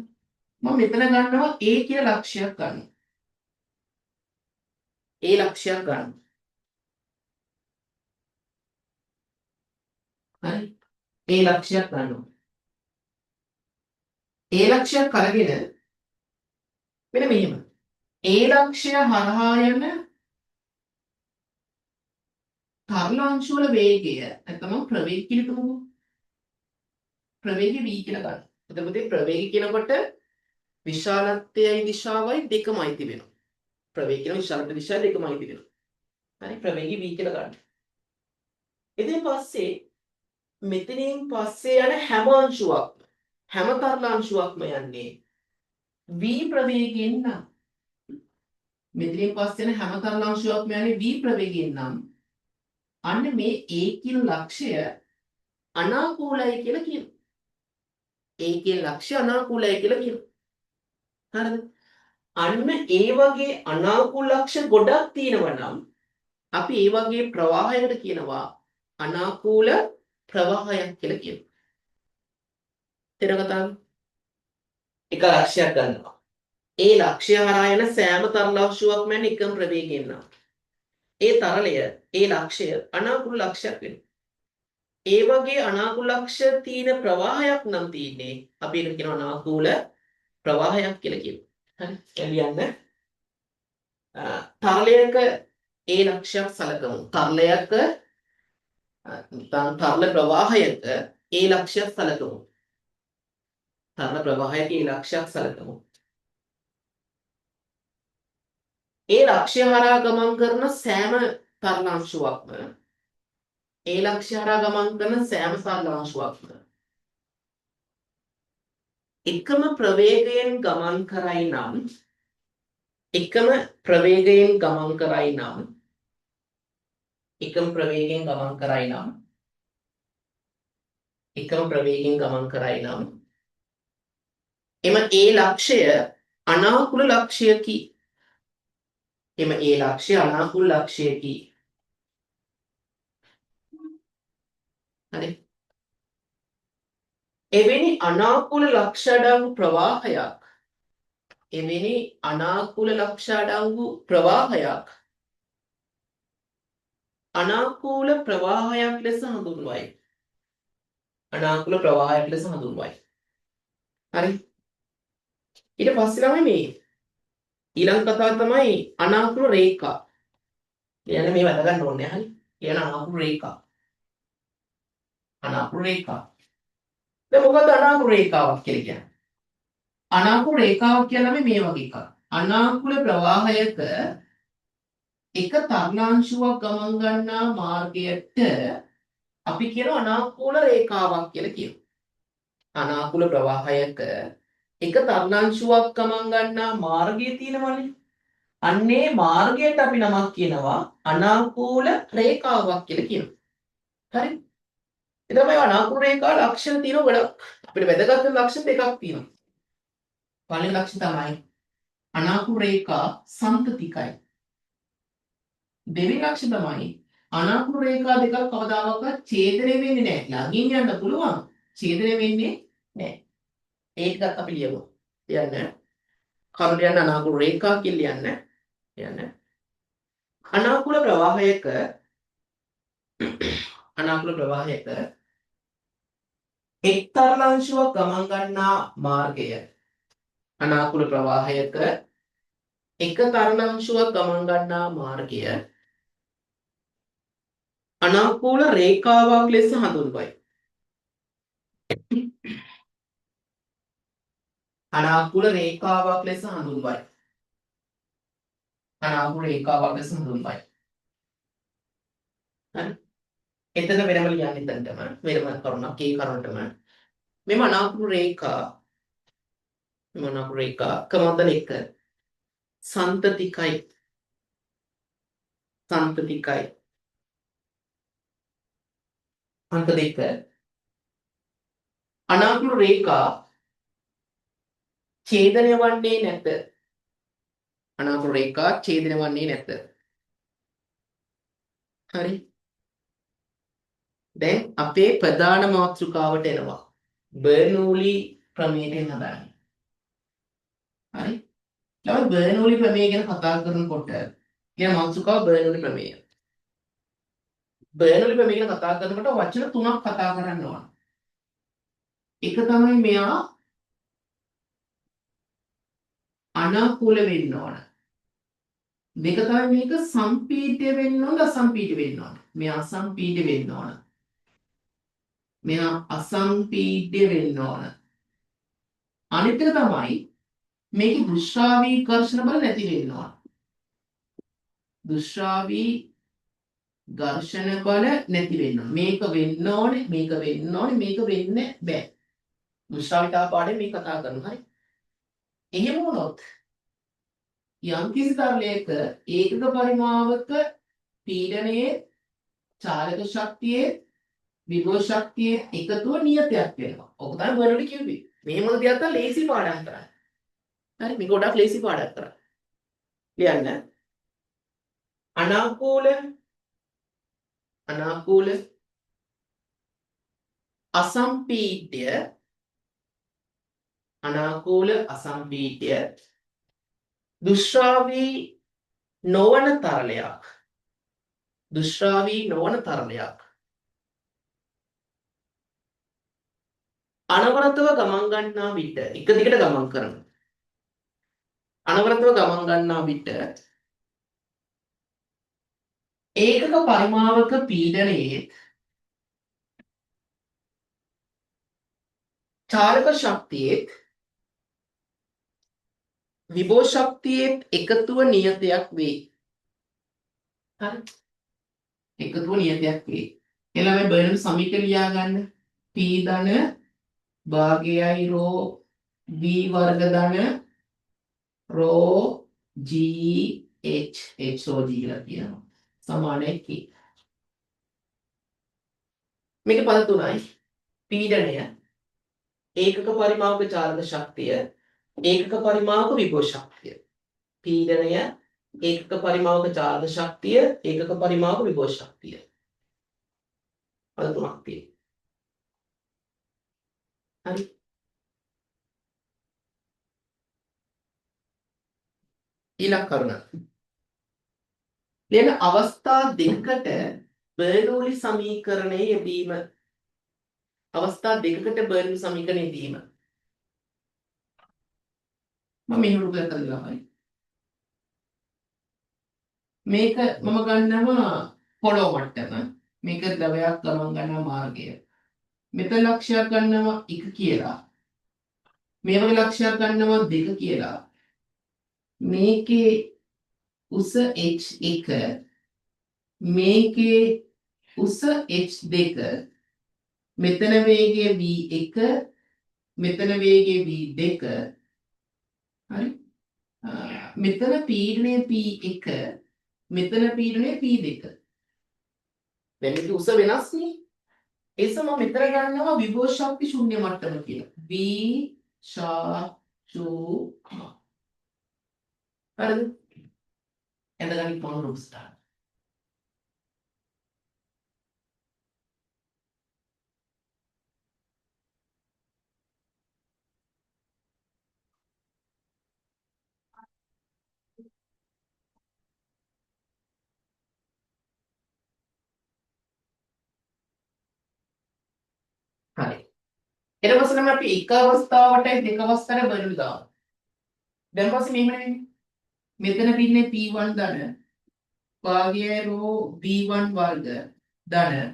මම මෙතන ගන්නවා A කියලා ලක්ෂයක් ගන්නවා. A ලක්ෂයක් ගන්නවා. හරි. A ලක්ෂයක් ගන්නවා. A ලක්ෂයක් අරගෙන මෙන්න මෙහෙම. A ලක්ෂය හරහා යන තරල අංශු වල වේගය නැත්නම් මම ප්‍රවේග කියලා හිතමුකෝ. ප්‍රවේගය v කියලා ගන්න. එතකොට ප්‍රවේගය කියනකොට විශාලත්වයයි දිශාවයි දෙකම අයිති වෙනවා. ප්‍රවේග කියන විශාලත්ව දිශාව දෙකම අයිති වෙනවා. හරි ප්‍රවේගය v කියලා ගන්න. ඉතින් පස්සේ මෙතනින් පස්සේ යන හැම අංශුවක්ම හැම තරල අංශුවක්ම යන්නේ v ප්‍රවේගයෙන් නම් මෙතනින් පස්සේ යන හැම තරල අංශුවක්ම යන්නේ v ප්‍රවේගයෙන් නම් අන්න මේ A කියන ලක්ෂය අනාකූලයි කියලා කියනවා. A කියන ලක්ෂ්‍ය අනාකූලයි කියලා කියනවා. හරිද? අන්න ඒ වගේ අනාකූල ලක්ෂ්‍ය ගොඩක් තියෙනවා නම් අපි ඒ වගේ ප්‍රවාහයකට කියනවා අනාකූල ප්‍රවාහයක් කියලා කියනවා. තේරෙනවද කතාව? එක ලක්ෂයක් ගන්නවා. ඒ ලක්ෂ්‍ය හරහා යන සෑම තරල අංශුවක්ම යන එකම ප්‍රවේගයෙන් නම් ඒ තරලය ඒ ලක්ෂ්‍ය අනාකූල ලක්ෂ්‍යයක් වෙනවා. ඒ වගේ අනාකූල ලක්ෂ්‍ය තියෙන ප්‍රවාහයක් නම් තියෙන්නේ අපි ඒකට කියනවා අනාකූල ප්‍රවාහයක් කියලා කියනවා. හරි. දැන් ලියන්න. තරලයක ඒ ලක්ෂ්‍යයක් සලකමු. තරලයක තරල ප්‍රවාහයක ඒ ලක්ෂ්‍යයක් සලකමු. තරල ප්‍රවාහයක ඒ ලක්ෂ්‍යයක් සලකමු. ඒ ලක්ෂ්‍ය හරහා ගමන් කරන සෑම තරලාංශුවක්ම ඒ ලක්ෂ්‍ය හරහා ගමන් කරන සෑම තරලාංශුවක්ම එකම ප්‍රවේගයෙන් ගමන් කරයි නම් එකම ප්‍රවේගයෙන් ගමන් කරයි නම් එකම ප්‍රවේගයෙන් ගමන් කරයි නම් එකම ප්‍රවේගයෙන් ගමන් කරයි නම් එම ඒ ලක්ෂ්‍යය අනාකූල ලක්ෂ්‍යකි. එම ඒ ලක්ෂ්‍ය අනාකූල ලක්ෂ්‍යකි. හරි. එවැනි අනාකූල ලක්ෂ්‍ය අඩංගු ප්‍රවාහයක් එවැනි අනාකූල ලක්ෂ්‍ය අඩංගු ප්‍රවාහයක් අනාකූල ප්‍රවාහයක් ලෙස හඳුන්වයි. අනාකූල ප්‍රවාහයක් ලෙස හඳුන්වයි. හරි. ඊට පස්සේ තමයි මේ ඊළඟ කතාව තමයි අනාකූල රේඛා. ලියන්න මේ වැද ගන්න ඕනේ. හරි. ලියන අනාකූල රේඛා. අනාකූල රේඛා. දැන් මොකද්ද අනාකූල රේඛාවක් කියලා කියන්නේ? අනාකූල රේඛාවක් කියන්නේ මේ වගේ එකක්. අනාකූල ප්‍රවාහයක එක තරණාංශුවක් ගමන් ගන්නා මාර්ගයට අපි කියන අනාකූල රේඛාවක් කියලා කියනවා. අනාකූල ප්‍රවාහයක එක තරණාංශුවක් ගමන් ගන්නා මාර්ගය තියෙනවනේ. අන්නේ මාර්ගයට අපි නමක් කියනවා අනාකූල රේඛාවක් කියලා කියනවා. හරි? එතකොට මේ අනාකූල රේඛා ලක්ෂණ තියෙන ගොඩක්. අපිට වැදගත් වෙන ලක්ෂණ දෙකක් තියෙනවා. පළවෙනි ලක්ෂණ තමයි අනාකූල රේඛා සන්තතිකයි. දෙවෙනි ලක්ෂණ තමයි අනාකූල රේඛා දෙකක් කවදාවත් ඡේදනය වෙන්නේ නැහැ. ළඟින් යන්න පුළුවන්. ඡේදනය වෙන්නේ නැහැ. ඒ ටිකත් අපි ලියමු. ලියන්න. කරුණ ලියන්න අනාකූල රේඛා කියලා ලියන්න. ලියන්න. අනාකූල ප්‍රවාහයක අනාකූල ප්‍රවාහයක එක් තරලාංශුවක් ගමන් ගන්නා මාර්ගය අනාකූල ප්‍රවාහයක එක තරලාංශුවක් ගමන් ගන්නා මාර්ගය අනාකූල රේඛාවක් ලෙස හඳුන්වයි. අනාකූල රේඛාවක් ලෙස හඳුන්වයි. අනාකූල රේඛාවක් ලෙස හඳුන්වයි. හරි. එතන වෙනම ලියන්න එතනටම වෙනම කරුණක් ඒ කරුණටම මෙම අනාකූල රේඛා මෙම අනාකූල රේඛා කමදල එක සන්තතිකයි සන්තතිකයි අංක දෙක අනාකූල රේඛා ඡේදනය වන්නේ නැත. අනාකූල රේඛා ඡේදනය වන්නේ නැත. හරි. දැන් අපේ ප්‍රධාන මාතෘකාවට එනවා. බර්නූලි ප්‍රමේයයෙන් හදන්නේ. හරි. ළමයි බර්නූලි ප්‍රමේය ගැන කතා කරනකොට කියන මාතෘකාව බර්නූලි ප්‍රමේය. බර්නූලි ප්‍රමේය ගැන කතා කරනකොට වචන තුනක් කතා කරන්න ඕන. එක තමයි මෙයා අනාකූල වෙන්න ඕන. දෙක තමයි මේක සම්පීඩ්‍ය වෙන්න ඕන අසම්පීඩ්‍ය වෙන්න ඕන. මෙයා අසම්පීඩ්‍ය වෙන්න ඕන. මෙයා අසම්පීඩ්‍ය වෙන්න ඕන. අනිත් එක තමයි මේකේ දුෂ්‍රාවී ඝර්ෂණ බල නැති වෙන්න ඕන. දුෂ්‍රාවී ඝර්ෂණ බල නැති වෙන්න ඕන. මේක වෙන්න ඕනේ, මේක වෙන්න ඕනේ, මේක වෙන්න බෑ. දුෂ්‍රාවිතා පාඩේ මේ කතා කරනවා. හරි. එහෙම වුණොත් යම් කිසි තරලයක ඒකක පරිමාවක පීඩනයේ චාලක ශක්තියේ විභව ශක්තියේ එකතුව නියතයක් වෙනවා. ඔක තමයි බර්නූලි කිව්වේ. මෙහෙම දෙයක් තමයි ලේසි පාඩම් කරන්න. හරි මේක ගොඩක් ලේසි පාඩම් කරන්න. ලියන්න. අනාකූල අනාකූල අසම්පීඩ්‍ය අනාකූල අසම්පීඩ්‍ය දුෂ්‍රාවී නොවන තරලයක් දුෂ්‍රාවී නොවන තරලයක් අනවරතව ගමන් ගන්නා විට එක දිගට ගමන් කරන අනවරතව ගමන් ගන්නා විට ඒකක පරිමාවක පීඩනයේ චාලක ශක්තියේ විභව ශක්තියේ එකතුව නියතයක් වේ. හරි. එකතුව නියතයක් වේ. එහෙනම් මේ බර්නූලි සමීකරණ ලියා ගන්න. P ධන භාගයයි රෝ V වර්ග ධන raw G H H raw G කියලා කියනවා. සමානයි K. මේක පද තුනයි. පීඩනය, ඒකක පරිමාවක චාලක ශක්තිය, ඒකක පරිමාවක විභව ශක්තිය. පීඩනය, ඒකක පරිමාවක චාලක ශක්තිය, ඒකක පරිමාවක විභව ශක්තිය. පද තුනක් තියෙනවා. හරි. ඊළඟ කරුණ. ලියන අවස්ථා දෙකකට බර්නූලි සමීකරණයේ යෙදීම. අවස්ථා දෙකකට බර්නූලි සමීකරණයේ යෙදීම. මම මෙහෙම රූපයක් හදලා ළමයි. මේක මම ගන්නවා පොළොව මට්ටම. මේක ද්‍රවයක් ගමන් ගන්න මාර්ගය. මෙතන ලක්ෂයක් ගන්නවා 1 කියලා. මේ වගේ ලක්ෂයක් ගන්නවා 2 කියලා. මේකේ උස h1, මේකේ උස h2, මෙතන වේගය v1, මෙතන වේගය v2. හරි. මෙතන පීඩනය p1, මෙතන පීඩනය p2. දැන් මේකේ උස වෙනස් නේ. ඒ නිසා මම මෙතන ගන්නවා විභව ශක්ති ශූන්‍ය මට්ටම කියලා. V ශා චු ම. හරිද? ඇඳගන්න ඉක්මනට රූප සටහන. හරි. ඊට පස්සේ නම් අපි එක අවස්ථාවටයි දෙක අවස්ථාවට බර්නූලි දානවා. දැන් පස්සේ මෙහෙම නෙවෙයි. මෙතන පින්නේ P1 ධන භාගයයි රෝ V1 වර්ග ධන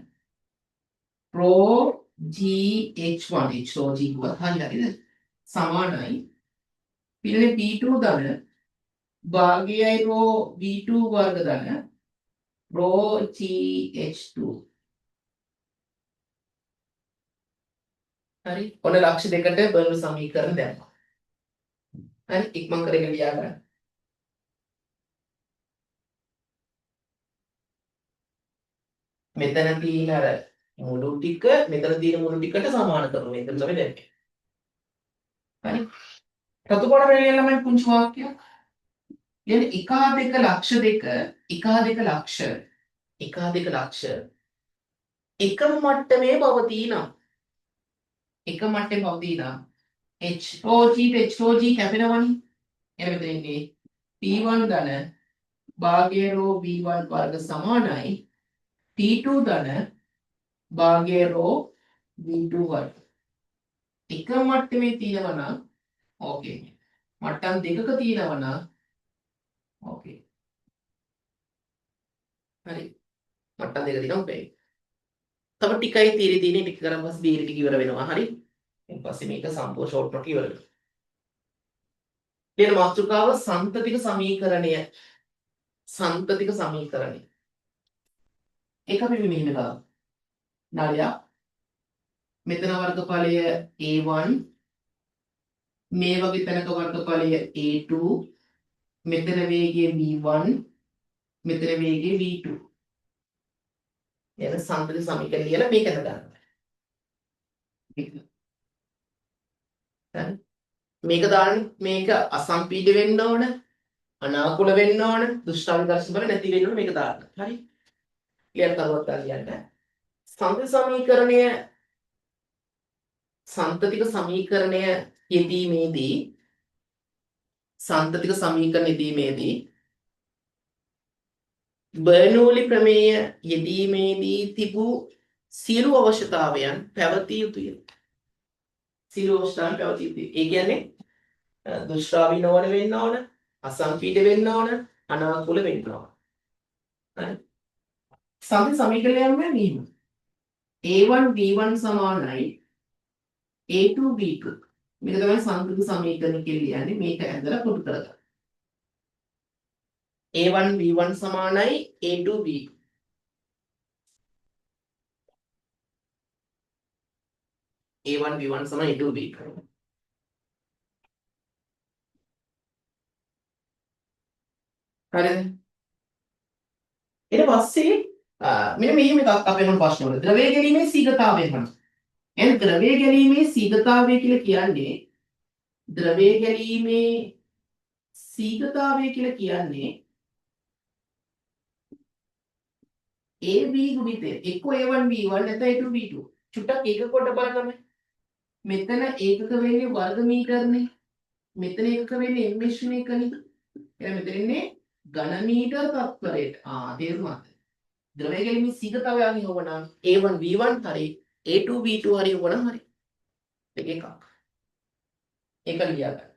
raw GH1 H raw G කිව්වත් හරි හරිද? සමානයි. පින්නේ P2 ධන භාගයයි රෝ V2 වර්ග ධන රෝ GH2. හරි. ඔන්න ලක්ෂ දෙකට බර්නූලි සමීකරණ දැම්මා. හරි, ඉක්මන් කරගෙන ලියා ගන්න. මෙතන තියෙන අර මුළු ටික මෙතන තියෙන මුළු ටිකට සමාන කරනවා. මේක තමයි දැම්මේ. හරි. රතු පාට වෙන ලියන්න ළමයි පුංචි වාක්‍යයක්. ලියන්න 1 2 ලක්ෂ දෙක 1 2 ලක්ෂ 1 2 ලක්ෂ එකම මට්ටමේ පවතී නම්, එක මට්ටමේ පවතී නම් H rho G H rho G කැපෙනවනේ. එහෙනම් මෙතන ඉන්නේ P1 ධන භාගය රෝ V1 වර්ග සමානයි P2 ධන භාගය රෝ V2 වර්ග. එක මට්ටමේ තියෙනවා නම් ඕකේ. මට්ටම් දෙකක තියෙනවා නම් ඕකේ. හරි. මට්ටම් දෙක තියෙනවා ඔකේ. තව ටිකයි තීරි තියෙන්නේ. ටික කරන් පස්සේ තීරි ටික ඉවර වෙනවා. හරි. ඊට පස්සේ මේක සම්පූර්ණ ෂෝට් නෝට් ඉවර වෙනවා. ලියන මාතෘකාව සන්තතික සමීකරණය. සන්තතික සමීකරණය. ඒක අපි මෙහෙම කරමු. නળියක් මෙතන වර්ගඵලය A1, මේ වගේ තැනක වර්ගඵලය A2, මෙතන වේගය V1, මෙතන වේගය V2. එන සන්තති සමීකරණ ලියලා මේක හදන්න. හරි. මේක දාන්න මේක අසම්පීඩ වෙන්න ඕන, අනාකූල වෙන්න ඕන, දුෂ්ටාවි දර්ශන බල නැති වෙන්න ඕන මේක දාන්න. හරි. ලියන්න තවත් ලියන්න. සන්තති සමීකරණය සන්තතික සමීකරණය යෙදීමේදී සන්තතික සමීකරණ යෙදීමේදී බර්නූලි ප්‍රමේය යෙදීමේදී තිබූ සියලු අවශ්‍යතාවයන් පැවතිය යුතුය. සියලු අවශ්‍යතාවයන් පැවතිය යුතුය. ඒ කියන්නේ දුෂ්‍රාවි නොවන වෙන්න ඕන, අසම්පීඩ වෙන්න ඕන, අනාකූල වෙන්න ඕන. හරි. සන්තති සමීකරණය මෙහෙම. A1 V1 සමානයි A2 V2. මේක තමයි සන්තති සමීකරණ කියලා ලියන්නේ. මේක ඇඳලා කොටු කරගන්න. A1 V1 සමානයි A2 V2. A1 V1 සමාන A2 V2. හරිද? ඊට පස්සේ මෙන්න මෙහෙම එකක් අපේ මොන ප්‍රශ්න වල ද්‍රවය ගැලීමේ සීඝ්‍රතාවය හොයන්න. එහෙනම් ද්‍රවය ගැලීමේ සීඝ්‍රතාවය කියලා කියන්නේ ද්‍රවය ගැලීමේ සීඝ්‍රතාවය කියලා කියන්නේ AB ගුණිතය එක්ක A1 V1 නැත්නම් A2 V2. චුට්ටක් ඒකක කොට බලන්න. මෙතන ඒකක වෙන්නේ වර්ග මීටරනේ. මෙතන ඒකක වෙන්නේ mh වෙන එකනේ. එහෙනම් මෙතන ඉන්නේ ඝන මීටර් තත්පරයට. තේරුණාද? ද්‍රවය ගැලීමේ සීඝ්‍රතාවය හොවනම් A1 V1 හරි A2 V2 හරි හොවනම් හරි. දෙක එකක්. ඒක ලියා ගන්න.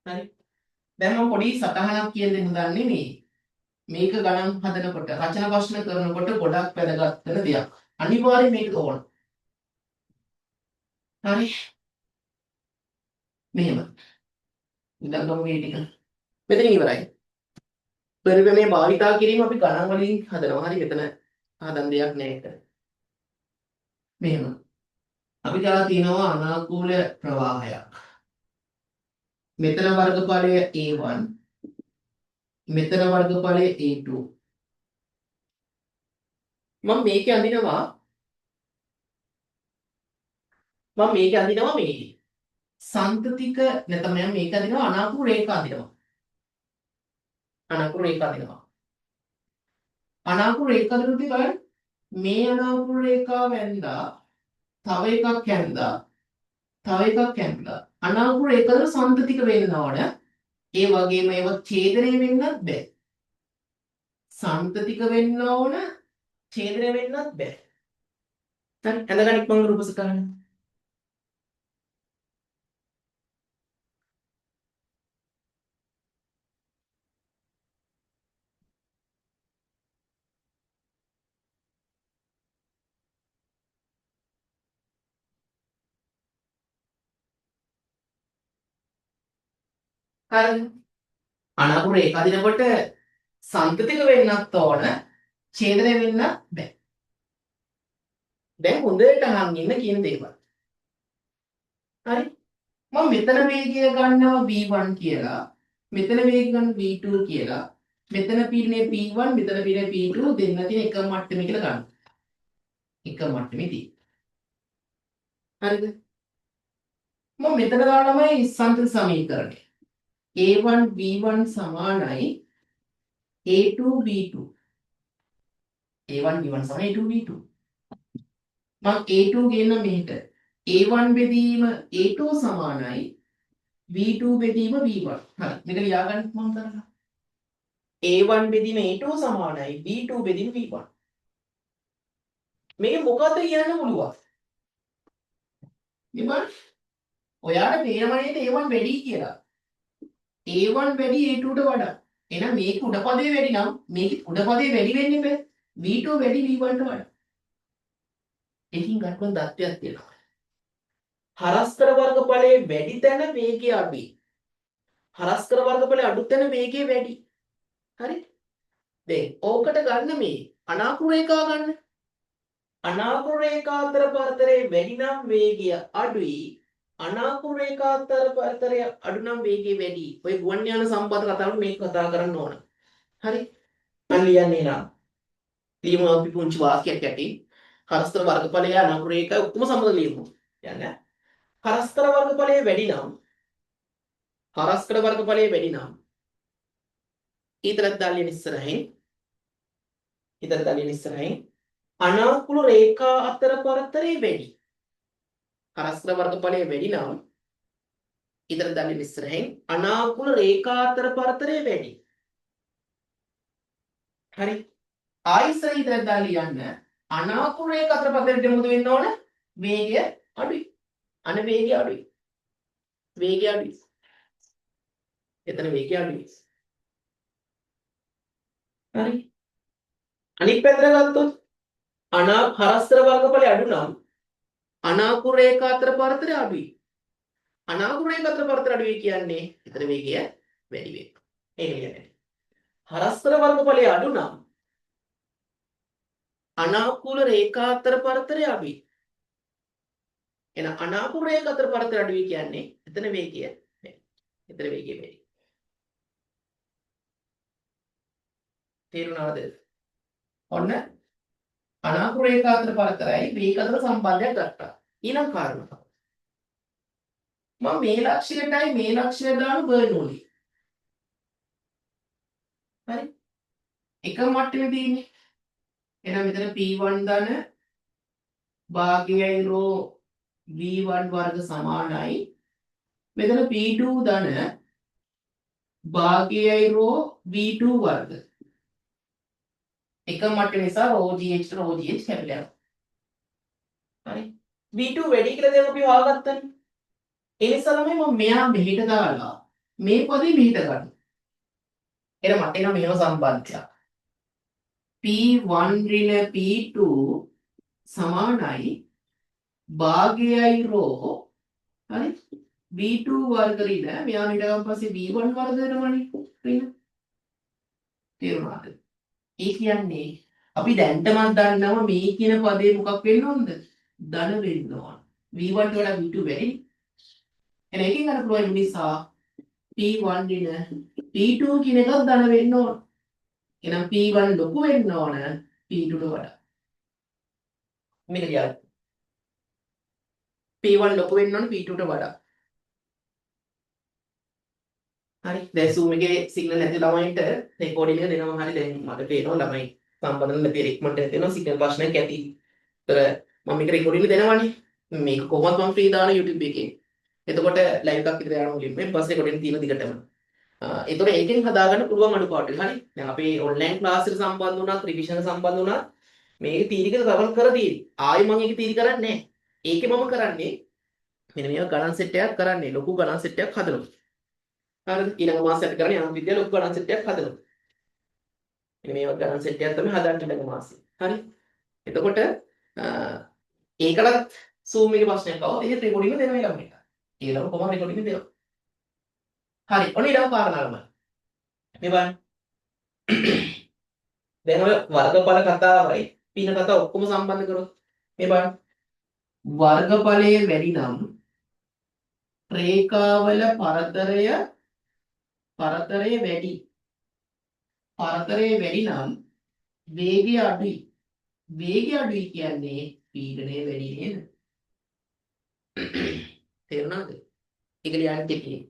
හරි. දැන් මම පොඩි සටහනක් කියලා දෙන්න දන්නේ මේ. මේක ගණන් හදනකොට රචන ප්‍රශ්න කරනකොට ගොඩක් වැදගත් වෙන දෙයක්. අනිවාර්යයෙන් මේක ඕන. හරි. මෙහෙම. ඉඳන් ගමු මේ ටික. මෙතන ඉවරයි. පරිප්‍රමේය භාවිතා කිරීම අපි ගණන් වලින් හදනවා. හරි මෙතන හදන දෙයක් නෑ ඒක. මෙහෙම. අපි දාලා තියෙනවා අනාකූල ප්‍රවාහයක්. මෙතන වර්ගඵලය A1 මෙතන වර්ගඵලය A2. මම මේක අඳිනවා මේ සන්තතික නැත්නම් මම මේක අඳිනවා අනාකූල රේඛා අඳිනවා. අනාකූල රේඛා අඳිනවා. අනාකූල රේඛා අඳිනකොට බලන්න මේ අනාකූල රේඛාව ඇඳලා තව එකක් ඇඳලා තව එකක් ඇඳලා අනාකූල රේඛා වල සන්තතික වෙන්න ඕන. ඒ වගේම ඒවා ඡේදනය වෙන්නත් බෑ. සන්තතික වෙන්න ඕන, ඡේදනය වෙන්නත් බෑ. හරි ඇඳගන්න ඉක්මනට රූප සටහන. හරිද? අනාකූල රේඛා දිනකොට සන්තතික වෙන්නත් ඕන, ඡේදනය වෙන්නත් බෑ. දැන් හොඳට අහන් ඉන්න කියන දේවල්. හරි? මම මෙතන වේගය ගන්නවා V1 කියලා. මෙතන වේගය ගන්න V2 කියලා. මෙතන පීඩනය P1 මෙතන පීඩනය P2 දෙන්න තියෙන එක මට්ටමේ කියලා ගන්න. එක මට්ටමේ තියෙන. හරිද? මම මෙතන දානවා සන්තති සමීකරණය. A1 V1 සමානයි A2 V2. A1 V1 සමානයි A2 V2. මම A2 ගේන්න මෙහෙට. A1 බෙදීම A2 සමානයි V2 බෙදීම V1. හරි. මේක ලියා ගන්න මම කරලා. A1 බෙදීම A2 සමානයි V2 බෙදීම V1. මේක මොකද්ද කියන්න පුළුවන්? මේ බලන්න. ඔයාට පේනවා නේද A1 වැඩි කියලා? A1 වැඩි A2 ට වඩා. එහෙනම් මේක උඩ පදේ වැඩි නම් මේක උඩ පදේ වැඩි වෙන්නේ බෑ. V2 වැඩි V1 ට වඩා. එකකින් ගන්න දත්තයක් තියෙනවා. හරස්කර වර්ගඵලයේ වැඩි තැන වේගය අඩුයි. හරස්කර වර්ගඵලයේ අඩු තැන වේගය වැඩි. හරි? දැන් ඕකට ගන්න මේ අනාකූල රේඛාව ගන්න. අනාකූල රේඛා අතර පරතරය වැඩි නම් වේගය අඩුයි. අනාකූල රේඛා අතර පරතරය අඩු නම් වේගය වැඩි. ඔය ගුවන් යාන සම්බන්ධ කතාවට මේක කතා කරන්න ඕන. හරි? මම ලියන්නේ නා. ලියමු අපි පුංචි වාක්‍යයක් යටින්. හරස්තර වර්ගඵලය අනාකූල රේඛා ඔක්කොම සම්බන්ධ ලියමු. යන්න. හරස්කර වර්ගඵලය වැඩි නම් හරස්කර වර්ගඵලය වැඩි නම් ඊතරක් දාලා ඉස්සරහින් ඊතරක් දාලා ඉස්සරහින් අනාකූල රේඛා අතර පරතරය වැඩි. හරස්කර වර්ගඵලය වැඩි නම් ඊතරක් දාලා ඉස්සරහින් අනාකූල රේඛා අතර පරතරය වැඩි. හරි. ආයිසර ඊතරක් දාලා යන්න අනාකූල රේඛා අතර පරතරයට මොකද වෙන්න ඕන? වේගය අඩුයි. අන වේගය අඩුයි. වේගය අඩුයි. එතන වේගය අඩුයි. හරි. අනිත් පැත්තට ගත්තොත් හරස්තර වර්ගඵලය අඩු නම් අනාකූල රේඛා අතර පරතරය අඩුයි. අනාකූල රේඛා අතර පරතරය අඩුයි කියන්නේ එතන වේගය වැඩි වෙනවා. ඒක කියන්නේ හරස්තර වර්ගඵලය අඩු නම් අනාකූල රේඛා අතර පරතරය අඩුයි. එහෙනම් අනාකූල රේඛා අතර පරතරය අඩුයි කියන්නේ එතන වේගය වැඩි. එතන වේගය වැඩි. තේරුණාද? ඔන්න අනාකූල රේඛා අතර පරතරයයි වේග අතර සම්බන්ධයක් ගත්තා. ඊළඟ කාරණාව. මම මේ ලක්ෂණයටයි මේ ලක්ෂණය දාන බර්නෝලි. හරි? එක මට්ටමේ තියෙන්නේ. එහෙනම් මෙතන P1 ධන භාගයයි රෝ V1 වර්ග සමානයි. මෙතන P2 ධන භාගයයි රෝ V2 වර්ග. එක මට්ටම නිසා රෝ GH රෝ GH කැපිලා යනවා. හරි? V2 වැඩි කියලා දැන් අපි හොයාගත්තනේ. ඒ නිසා තමයි මම මෙයා මෙහෙට දාලා මේ පදේ මෙහෙට ගන්න. එහෙනම් මට එනවා මෙහෙම සම්බන්ධයක්. P1 ඍණ P2 සමානයි භාගයයි රෝ හරි V2 වර්ග ඍණ මෙයා මෙහෙට ගමන් පස්සේ V1 වර්ග වෙනවනේ ඍණ. තේරුණාද? ඒ කියන්නේ අපි දැන්ටමත් දන්නවා මේ කියන පදේ මොකක් වෙන්න ඕනද? ධන වෙන්න ඕන. V1 ට වඩා V2 වැඩි. එහෙනම් එකෙන් ගන්න පුළුවන් නිසා P1 ඍණ P2 කියන එකත් ධන වෙන්න ඕන. එහෙනම් P1 ලොකු වෙන්න ඕන P2 ට වඩා. මේක ලියන්න. P1 ලොකු වෙන්න ඕන P2 ට වඩා. හරි. දැන් Zoom එකේ සිග්නල් නැති ළමයින්ට රෙකෝඩින් එක දෙනවා. හරි. දැන් මට පේනවා ළමයි සම්බන්ධ නැති ඉක්මනට නැති වෙනවා සිග්නල් ප්‍රශ්නයක් ඇති. ඒතර මම මේක රෙකෝඩින් එක දෙනවනේ. මේක කොහොමද මම ෆ්‍රී දාන YouTube එකේ. එතකොට ලයිව් එකක් විතර යනවා මුලින්ම. ඊට පස්සේ රෙකෝඩින් තියෙන දිගටම. ඒතකොට ඒකෙන් හදාගන්න පුළුවන් අඩුපාඩු. හරි. දැන් අපි ඔන්ලයින් ක්ලාස් එකට සම්බන්ධ වුණත්, රිවිෂන් සම්බන්ධ වුණත් මේක තීරි එක කවර් කර තියෙන්නේ. ආයෙ මම ඒක තීරි කරන්නේ නැහැ. ඒකේ මම කරන්නේ මෙන්න මේවා ගණන් සෙට් එකක් කරන්නේ. ලොකු ගණන් සෙට් එකක් හදනවා. හරිද? ඊළඟ මාසෙ අපි කරන්නේ යාන්ත්‍රික විද්‍යාව ලොකු ගණන් සෙට් එකක් හදනවා. මෙන්න මේ වගේ ගණන් සෙට් එකක් තමයි හදන්න ඊළඟ මාසෙ. හරි? එතකොට ඒකටත් Zoom එකේ ප්‍රශ්නයක් ආවොත් එහෙත් රෙකෝඩින් එක දෙනවා ළමයින්ට. ඒ ළම කොහොම රෙකෝඩින් එක දෙනවා. හරි. ඔන්න ඊළඟ කාරණා ළමයි. මේ බලන්න. දැන් ඔය වර්ගඵල කතාවයි පින කතාව ඔක්කොම සම්බන්ධ කරොත් මේ බලන්න. වර්ගඵලය වැඩි නම් රේඛාවල පරතරය වැඩි. පරතරය වැඩි නම් වේගය අඩුයි. වේගය අඩුයි කියන්නේ පීඩනය වැඩි නේද? තේරුණාද? ඒක ලියන්න කෙටියෙන්.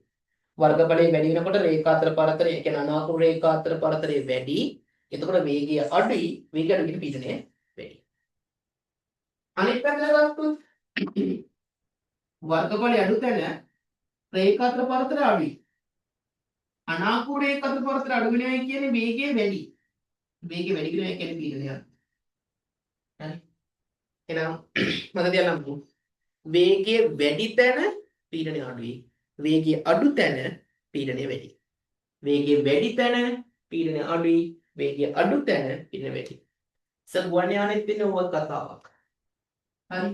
වර්ගඵලය වැඩි වෙනකොට රේඛා අතර පරතරය, ඒ කියන්නේ අනාකූල රේඛා අතර පරතරය වැඩි. එතකොට වේගය අඩුයි. වේගය අඩු කියන පීඩනය වැඩි. අනිත් පැත්තට ගත්තොත් වර්ගඵලය අඩු තැන රේඛා අතර පරතරය අඩුයි. අනාකූල රේඛා අතර පරතරය අඩු වෙනවා කියන්නේ වේගය වැඩි. වේගය වැඩි වෙනවා කියන්නේ පීඩනය අඩුයි. හරි. එහෙනම් මතක තියාගන්න වේගය වැඩි තැන පීඩනය අඩුයි. වේගය අඩු තැන පීඩනය වැඩි. වේගය වැඩි තැන පීඩනය අඩුයි. වේගය අඩු තැන පීඩනය වැඩි. සර් ගුවන් යානෙත් වෙන්නේ ඕවත් කතාවක්. හරි.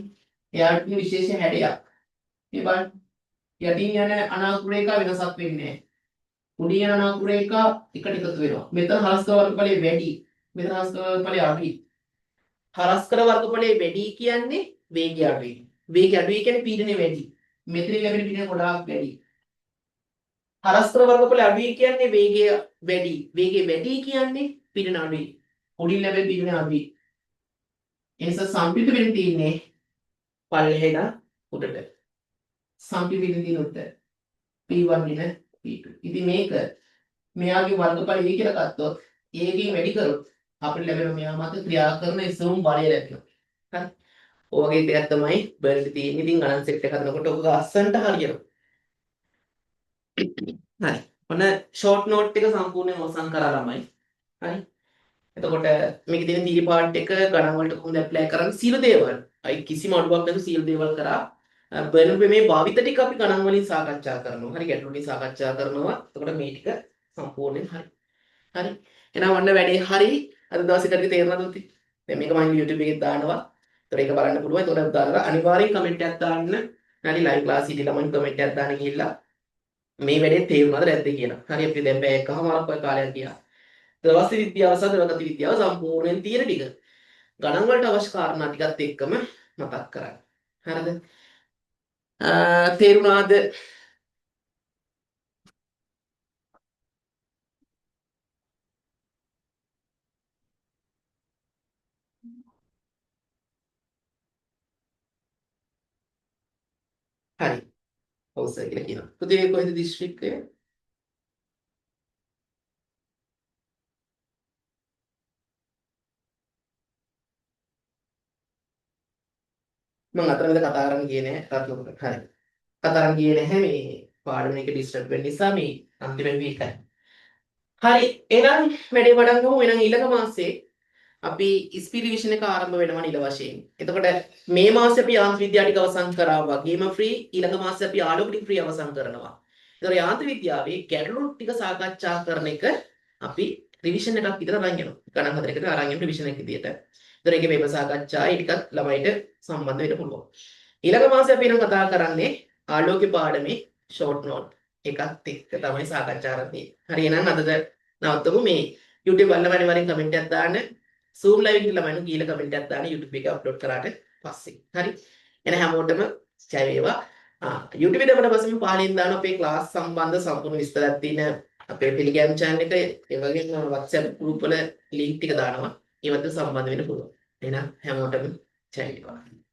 එයාට තියෙන විශේෂ හැඩයක්. මේ බලන්න. යටින් යන අනාකූල රේඛා වෙනසක් වෙන්නේ නැහැ. උඩින් යන අනාකූල රේඛා එකට එකතු වෙනවා. මෙතන හරස් කර වර්ගඵලය වැඩි. මෙතන හරස් කර වර්ගඵලය අඩුයි. හරස් කර වර්ගඵලය වැඩි කියන්නේ වේගය අඩුයි. වේගය අඩුයි කියන්නේ පීඩනය වැඩි. මෙතනින් ලැබෙන පීඩනය ගොඩාක් වැඩි. හරස් කර වර්ගඵලය අඩුයි කියන්නේ වේගය වැඩි. වේගය වැඩි කියන්නේ පීඩන අඩුයි. උඩින් ලැබෙන පීඩනය අඩුයි. ඒ නිසා සම්ප්‍රයුක්ත පීඩන තියෙන්නේ පල්ලෙහා ඉඳන් උඩට. සම්ප්‍රයුක්ත පීඩන තියෙන උඩට. P1 ඍණ P2. ඉතින් මේක මෙයාගේ වර්ගඵලය A කියලා ගත්තොත් ඒකෙන් වැඩි කරොත් අපිට ලැබෙන මෙයා මත ක්‍රියා කරන ඉසුම් බලය ලැබෙනවා. හරි. ඔය වගේ දෙයක් තමයි බර්න්ලි තියෙන්නේ. ඉතින් ගණන් සෙට් එක හදනකොට ඔක අස්සන්ට හරියනවා. හරි. ඔන්න ෂෝට් නෝට් එක සම්පූර්ණයෙන් අවසන් කරා ළමයි. හරි. එතකොට මේකේ තියෙන තීරි පාර්ට් එක ගණන් වලට කොහොමද ඇප්ලයි කරන්නේ සියලු දේවල්. අයි කිසිම අඩුවක් නැතුව සියලු දේවල් කරා. බර්න්ලි මේ භාවිත ටික අපි ගණන් වලින් සාකච්ඡා කරනවා. හරි ගැටලු වලින් සාකච්ඡා කරනවා. එතකොට මේ ටික සම්පූර්ණයෙන් හරි. හරි. එහෙනම් ඔන්න වැඩේ හරි. අද දවසේ කරේ තේරුණාද උති? දැන් මේක මම YouTube එකේ දානවා. ඒතර ඒක බලන්න පුළුවන්. ඒතකොට උදාහරණ අනිවාර්යෙන් කමෙන්ට් එකක් දාන්න. හරි ලයිව් ක්ලාස් හිටිය ළමයින් කමෙන්ට් එකක් දාන්න ගිහිල්ලා මේ වැඩේ තේරුණාද නැද්ද කියලා. හරි අපි දැන් පැය එකමාරක් වගේ කාලයක් ගියා. ද්‍රවස්ති විද්‍යාව සහ ද්‍රවගති විද්‍යාව සම්පූර්ණයෙන් තියෙන ටික. ගණන් වලට අවශ්‍ය කාරණා ටිකත් එක්කම මතක් කරගන්න. හරිද? තේරුණාද? හරි. ඔව් සර් කියලා කියනවා. පුතේ කොහෙද දිස්ත්‍රික්කය? මං අතරමැද කතා කරන්න ගියේ නෑ රත්නපුර. හරි. කතා කරන්න ගියේ නැහැ මේ පාඩම එක ඩිස්ටර්බ් වෙන්න නිසා මේ අන්තිම වීක් එකයි. හරි එහෙනම් වැඩේ පටන් ගමු. එහෙනම් ඊළඟ මාසේ අපි ඉස්පි රිවිෂන් එක ආරම්භ වෙනවා නිල වශයෙන්. එතකොට මේ මාසේ අපි යාන්ත්‍රික විද්‍යාව ටික අවසන් කරා වගේම ෆ්‍රී ඊළඟ මාසේ අපි ආලෝක ටික ෆ්‍රී අවසන් කරනවා. එතකොට යාන්ත්‍රික විද්‍යාවේ ගැටලු ටික සාකච්ඡා කරන එක අපි රිවිෂන් එකක් විතර අරන් යනවා. ගණන් හතරකට අරන් යන රිවිෂන් එක විදියට. එතකොට ඒකේ පේපර් සාකච්ඡා ඒ ටිකත් ළමයිට සම්බන්ධ වෙන්න පුළුවන්. ඊළඟ මාසේ අපි නම් කතා කරන්නේ ආලෝක පාඩමේ ෂෝට් නෝට් එකත් එක්ක තමයි සාකච්ඡා කරන්නේ. හරි එහෙනම් අදද නවත්තමු මේ YouTube බලන අනිවාර්යෙන් කමෙන්ට් එකක් දාන්න. Zoom live එකට ළමයිනු ගිහලා කමෙන්ට් එකක් දාන්න YouTube එකේ අප්ලෝඩ් කරාට පස්සේ. හරි. එහෙනම් හැමෝටම ජය වේවා. YouTube එක දැම්මට පස්සේ මම පහලින් දාන අපේ ක්ලාස් සම්බන්ධ සම්පූර්ණ විස්තරයක් තියෙන අපේ Telegram channel එක ඒ වගේම WhatsApp group වල link ටික දානවා. ඒවත් සම්බන්ධ වෙන්න පුළුවන්. එහෙනම් හැමෝටම ජය වේවා.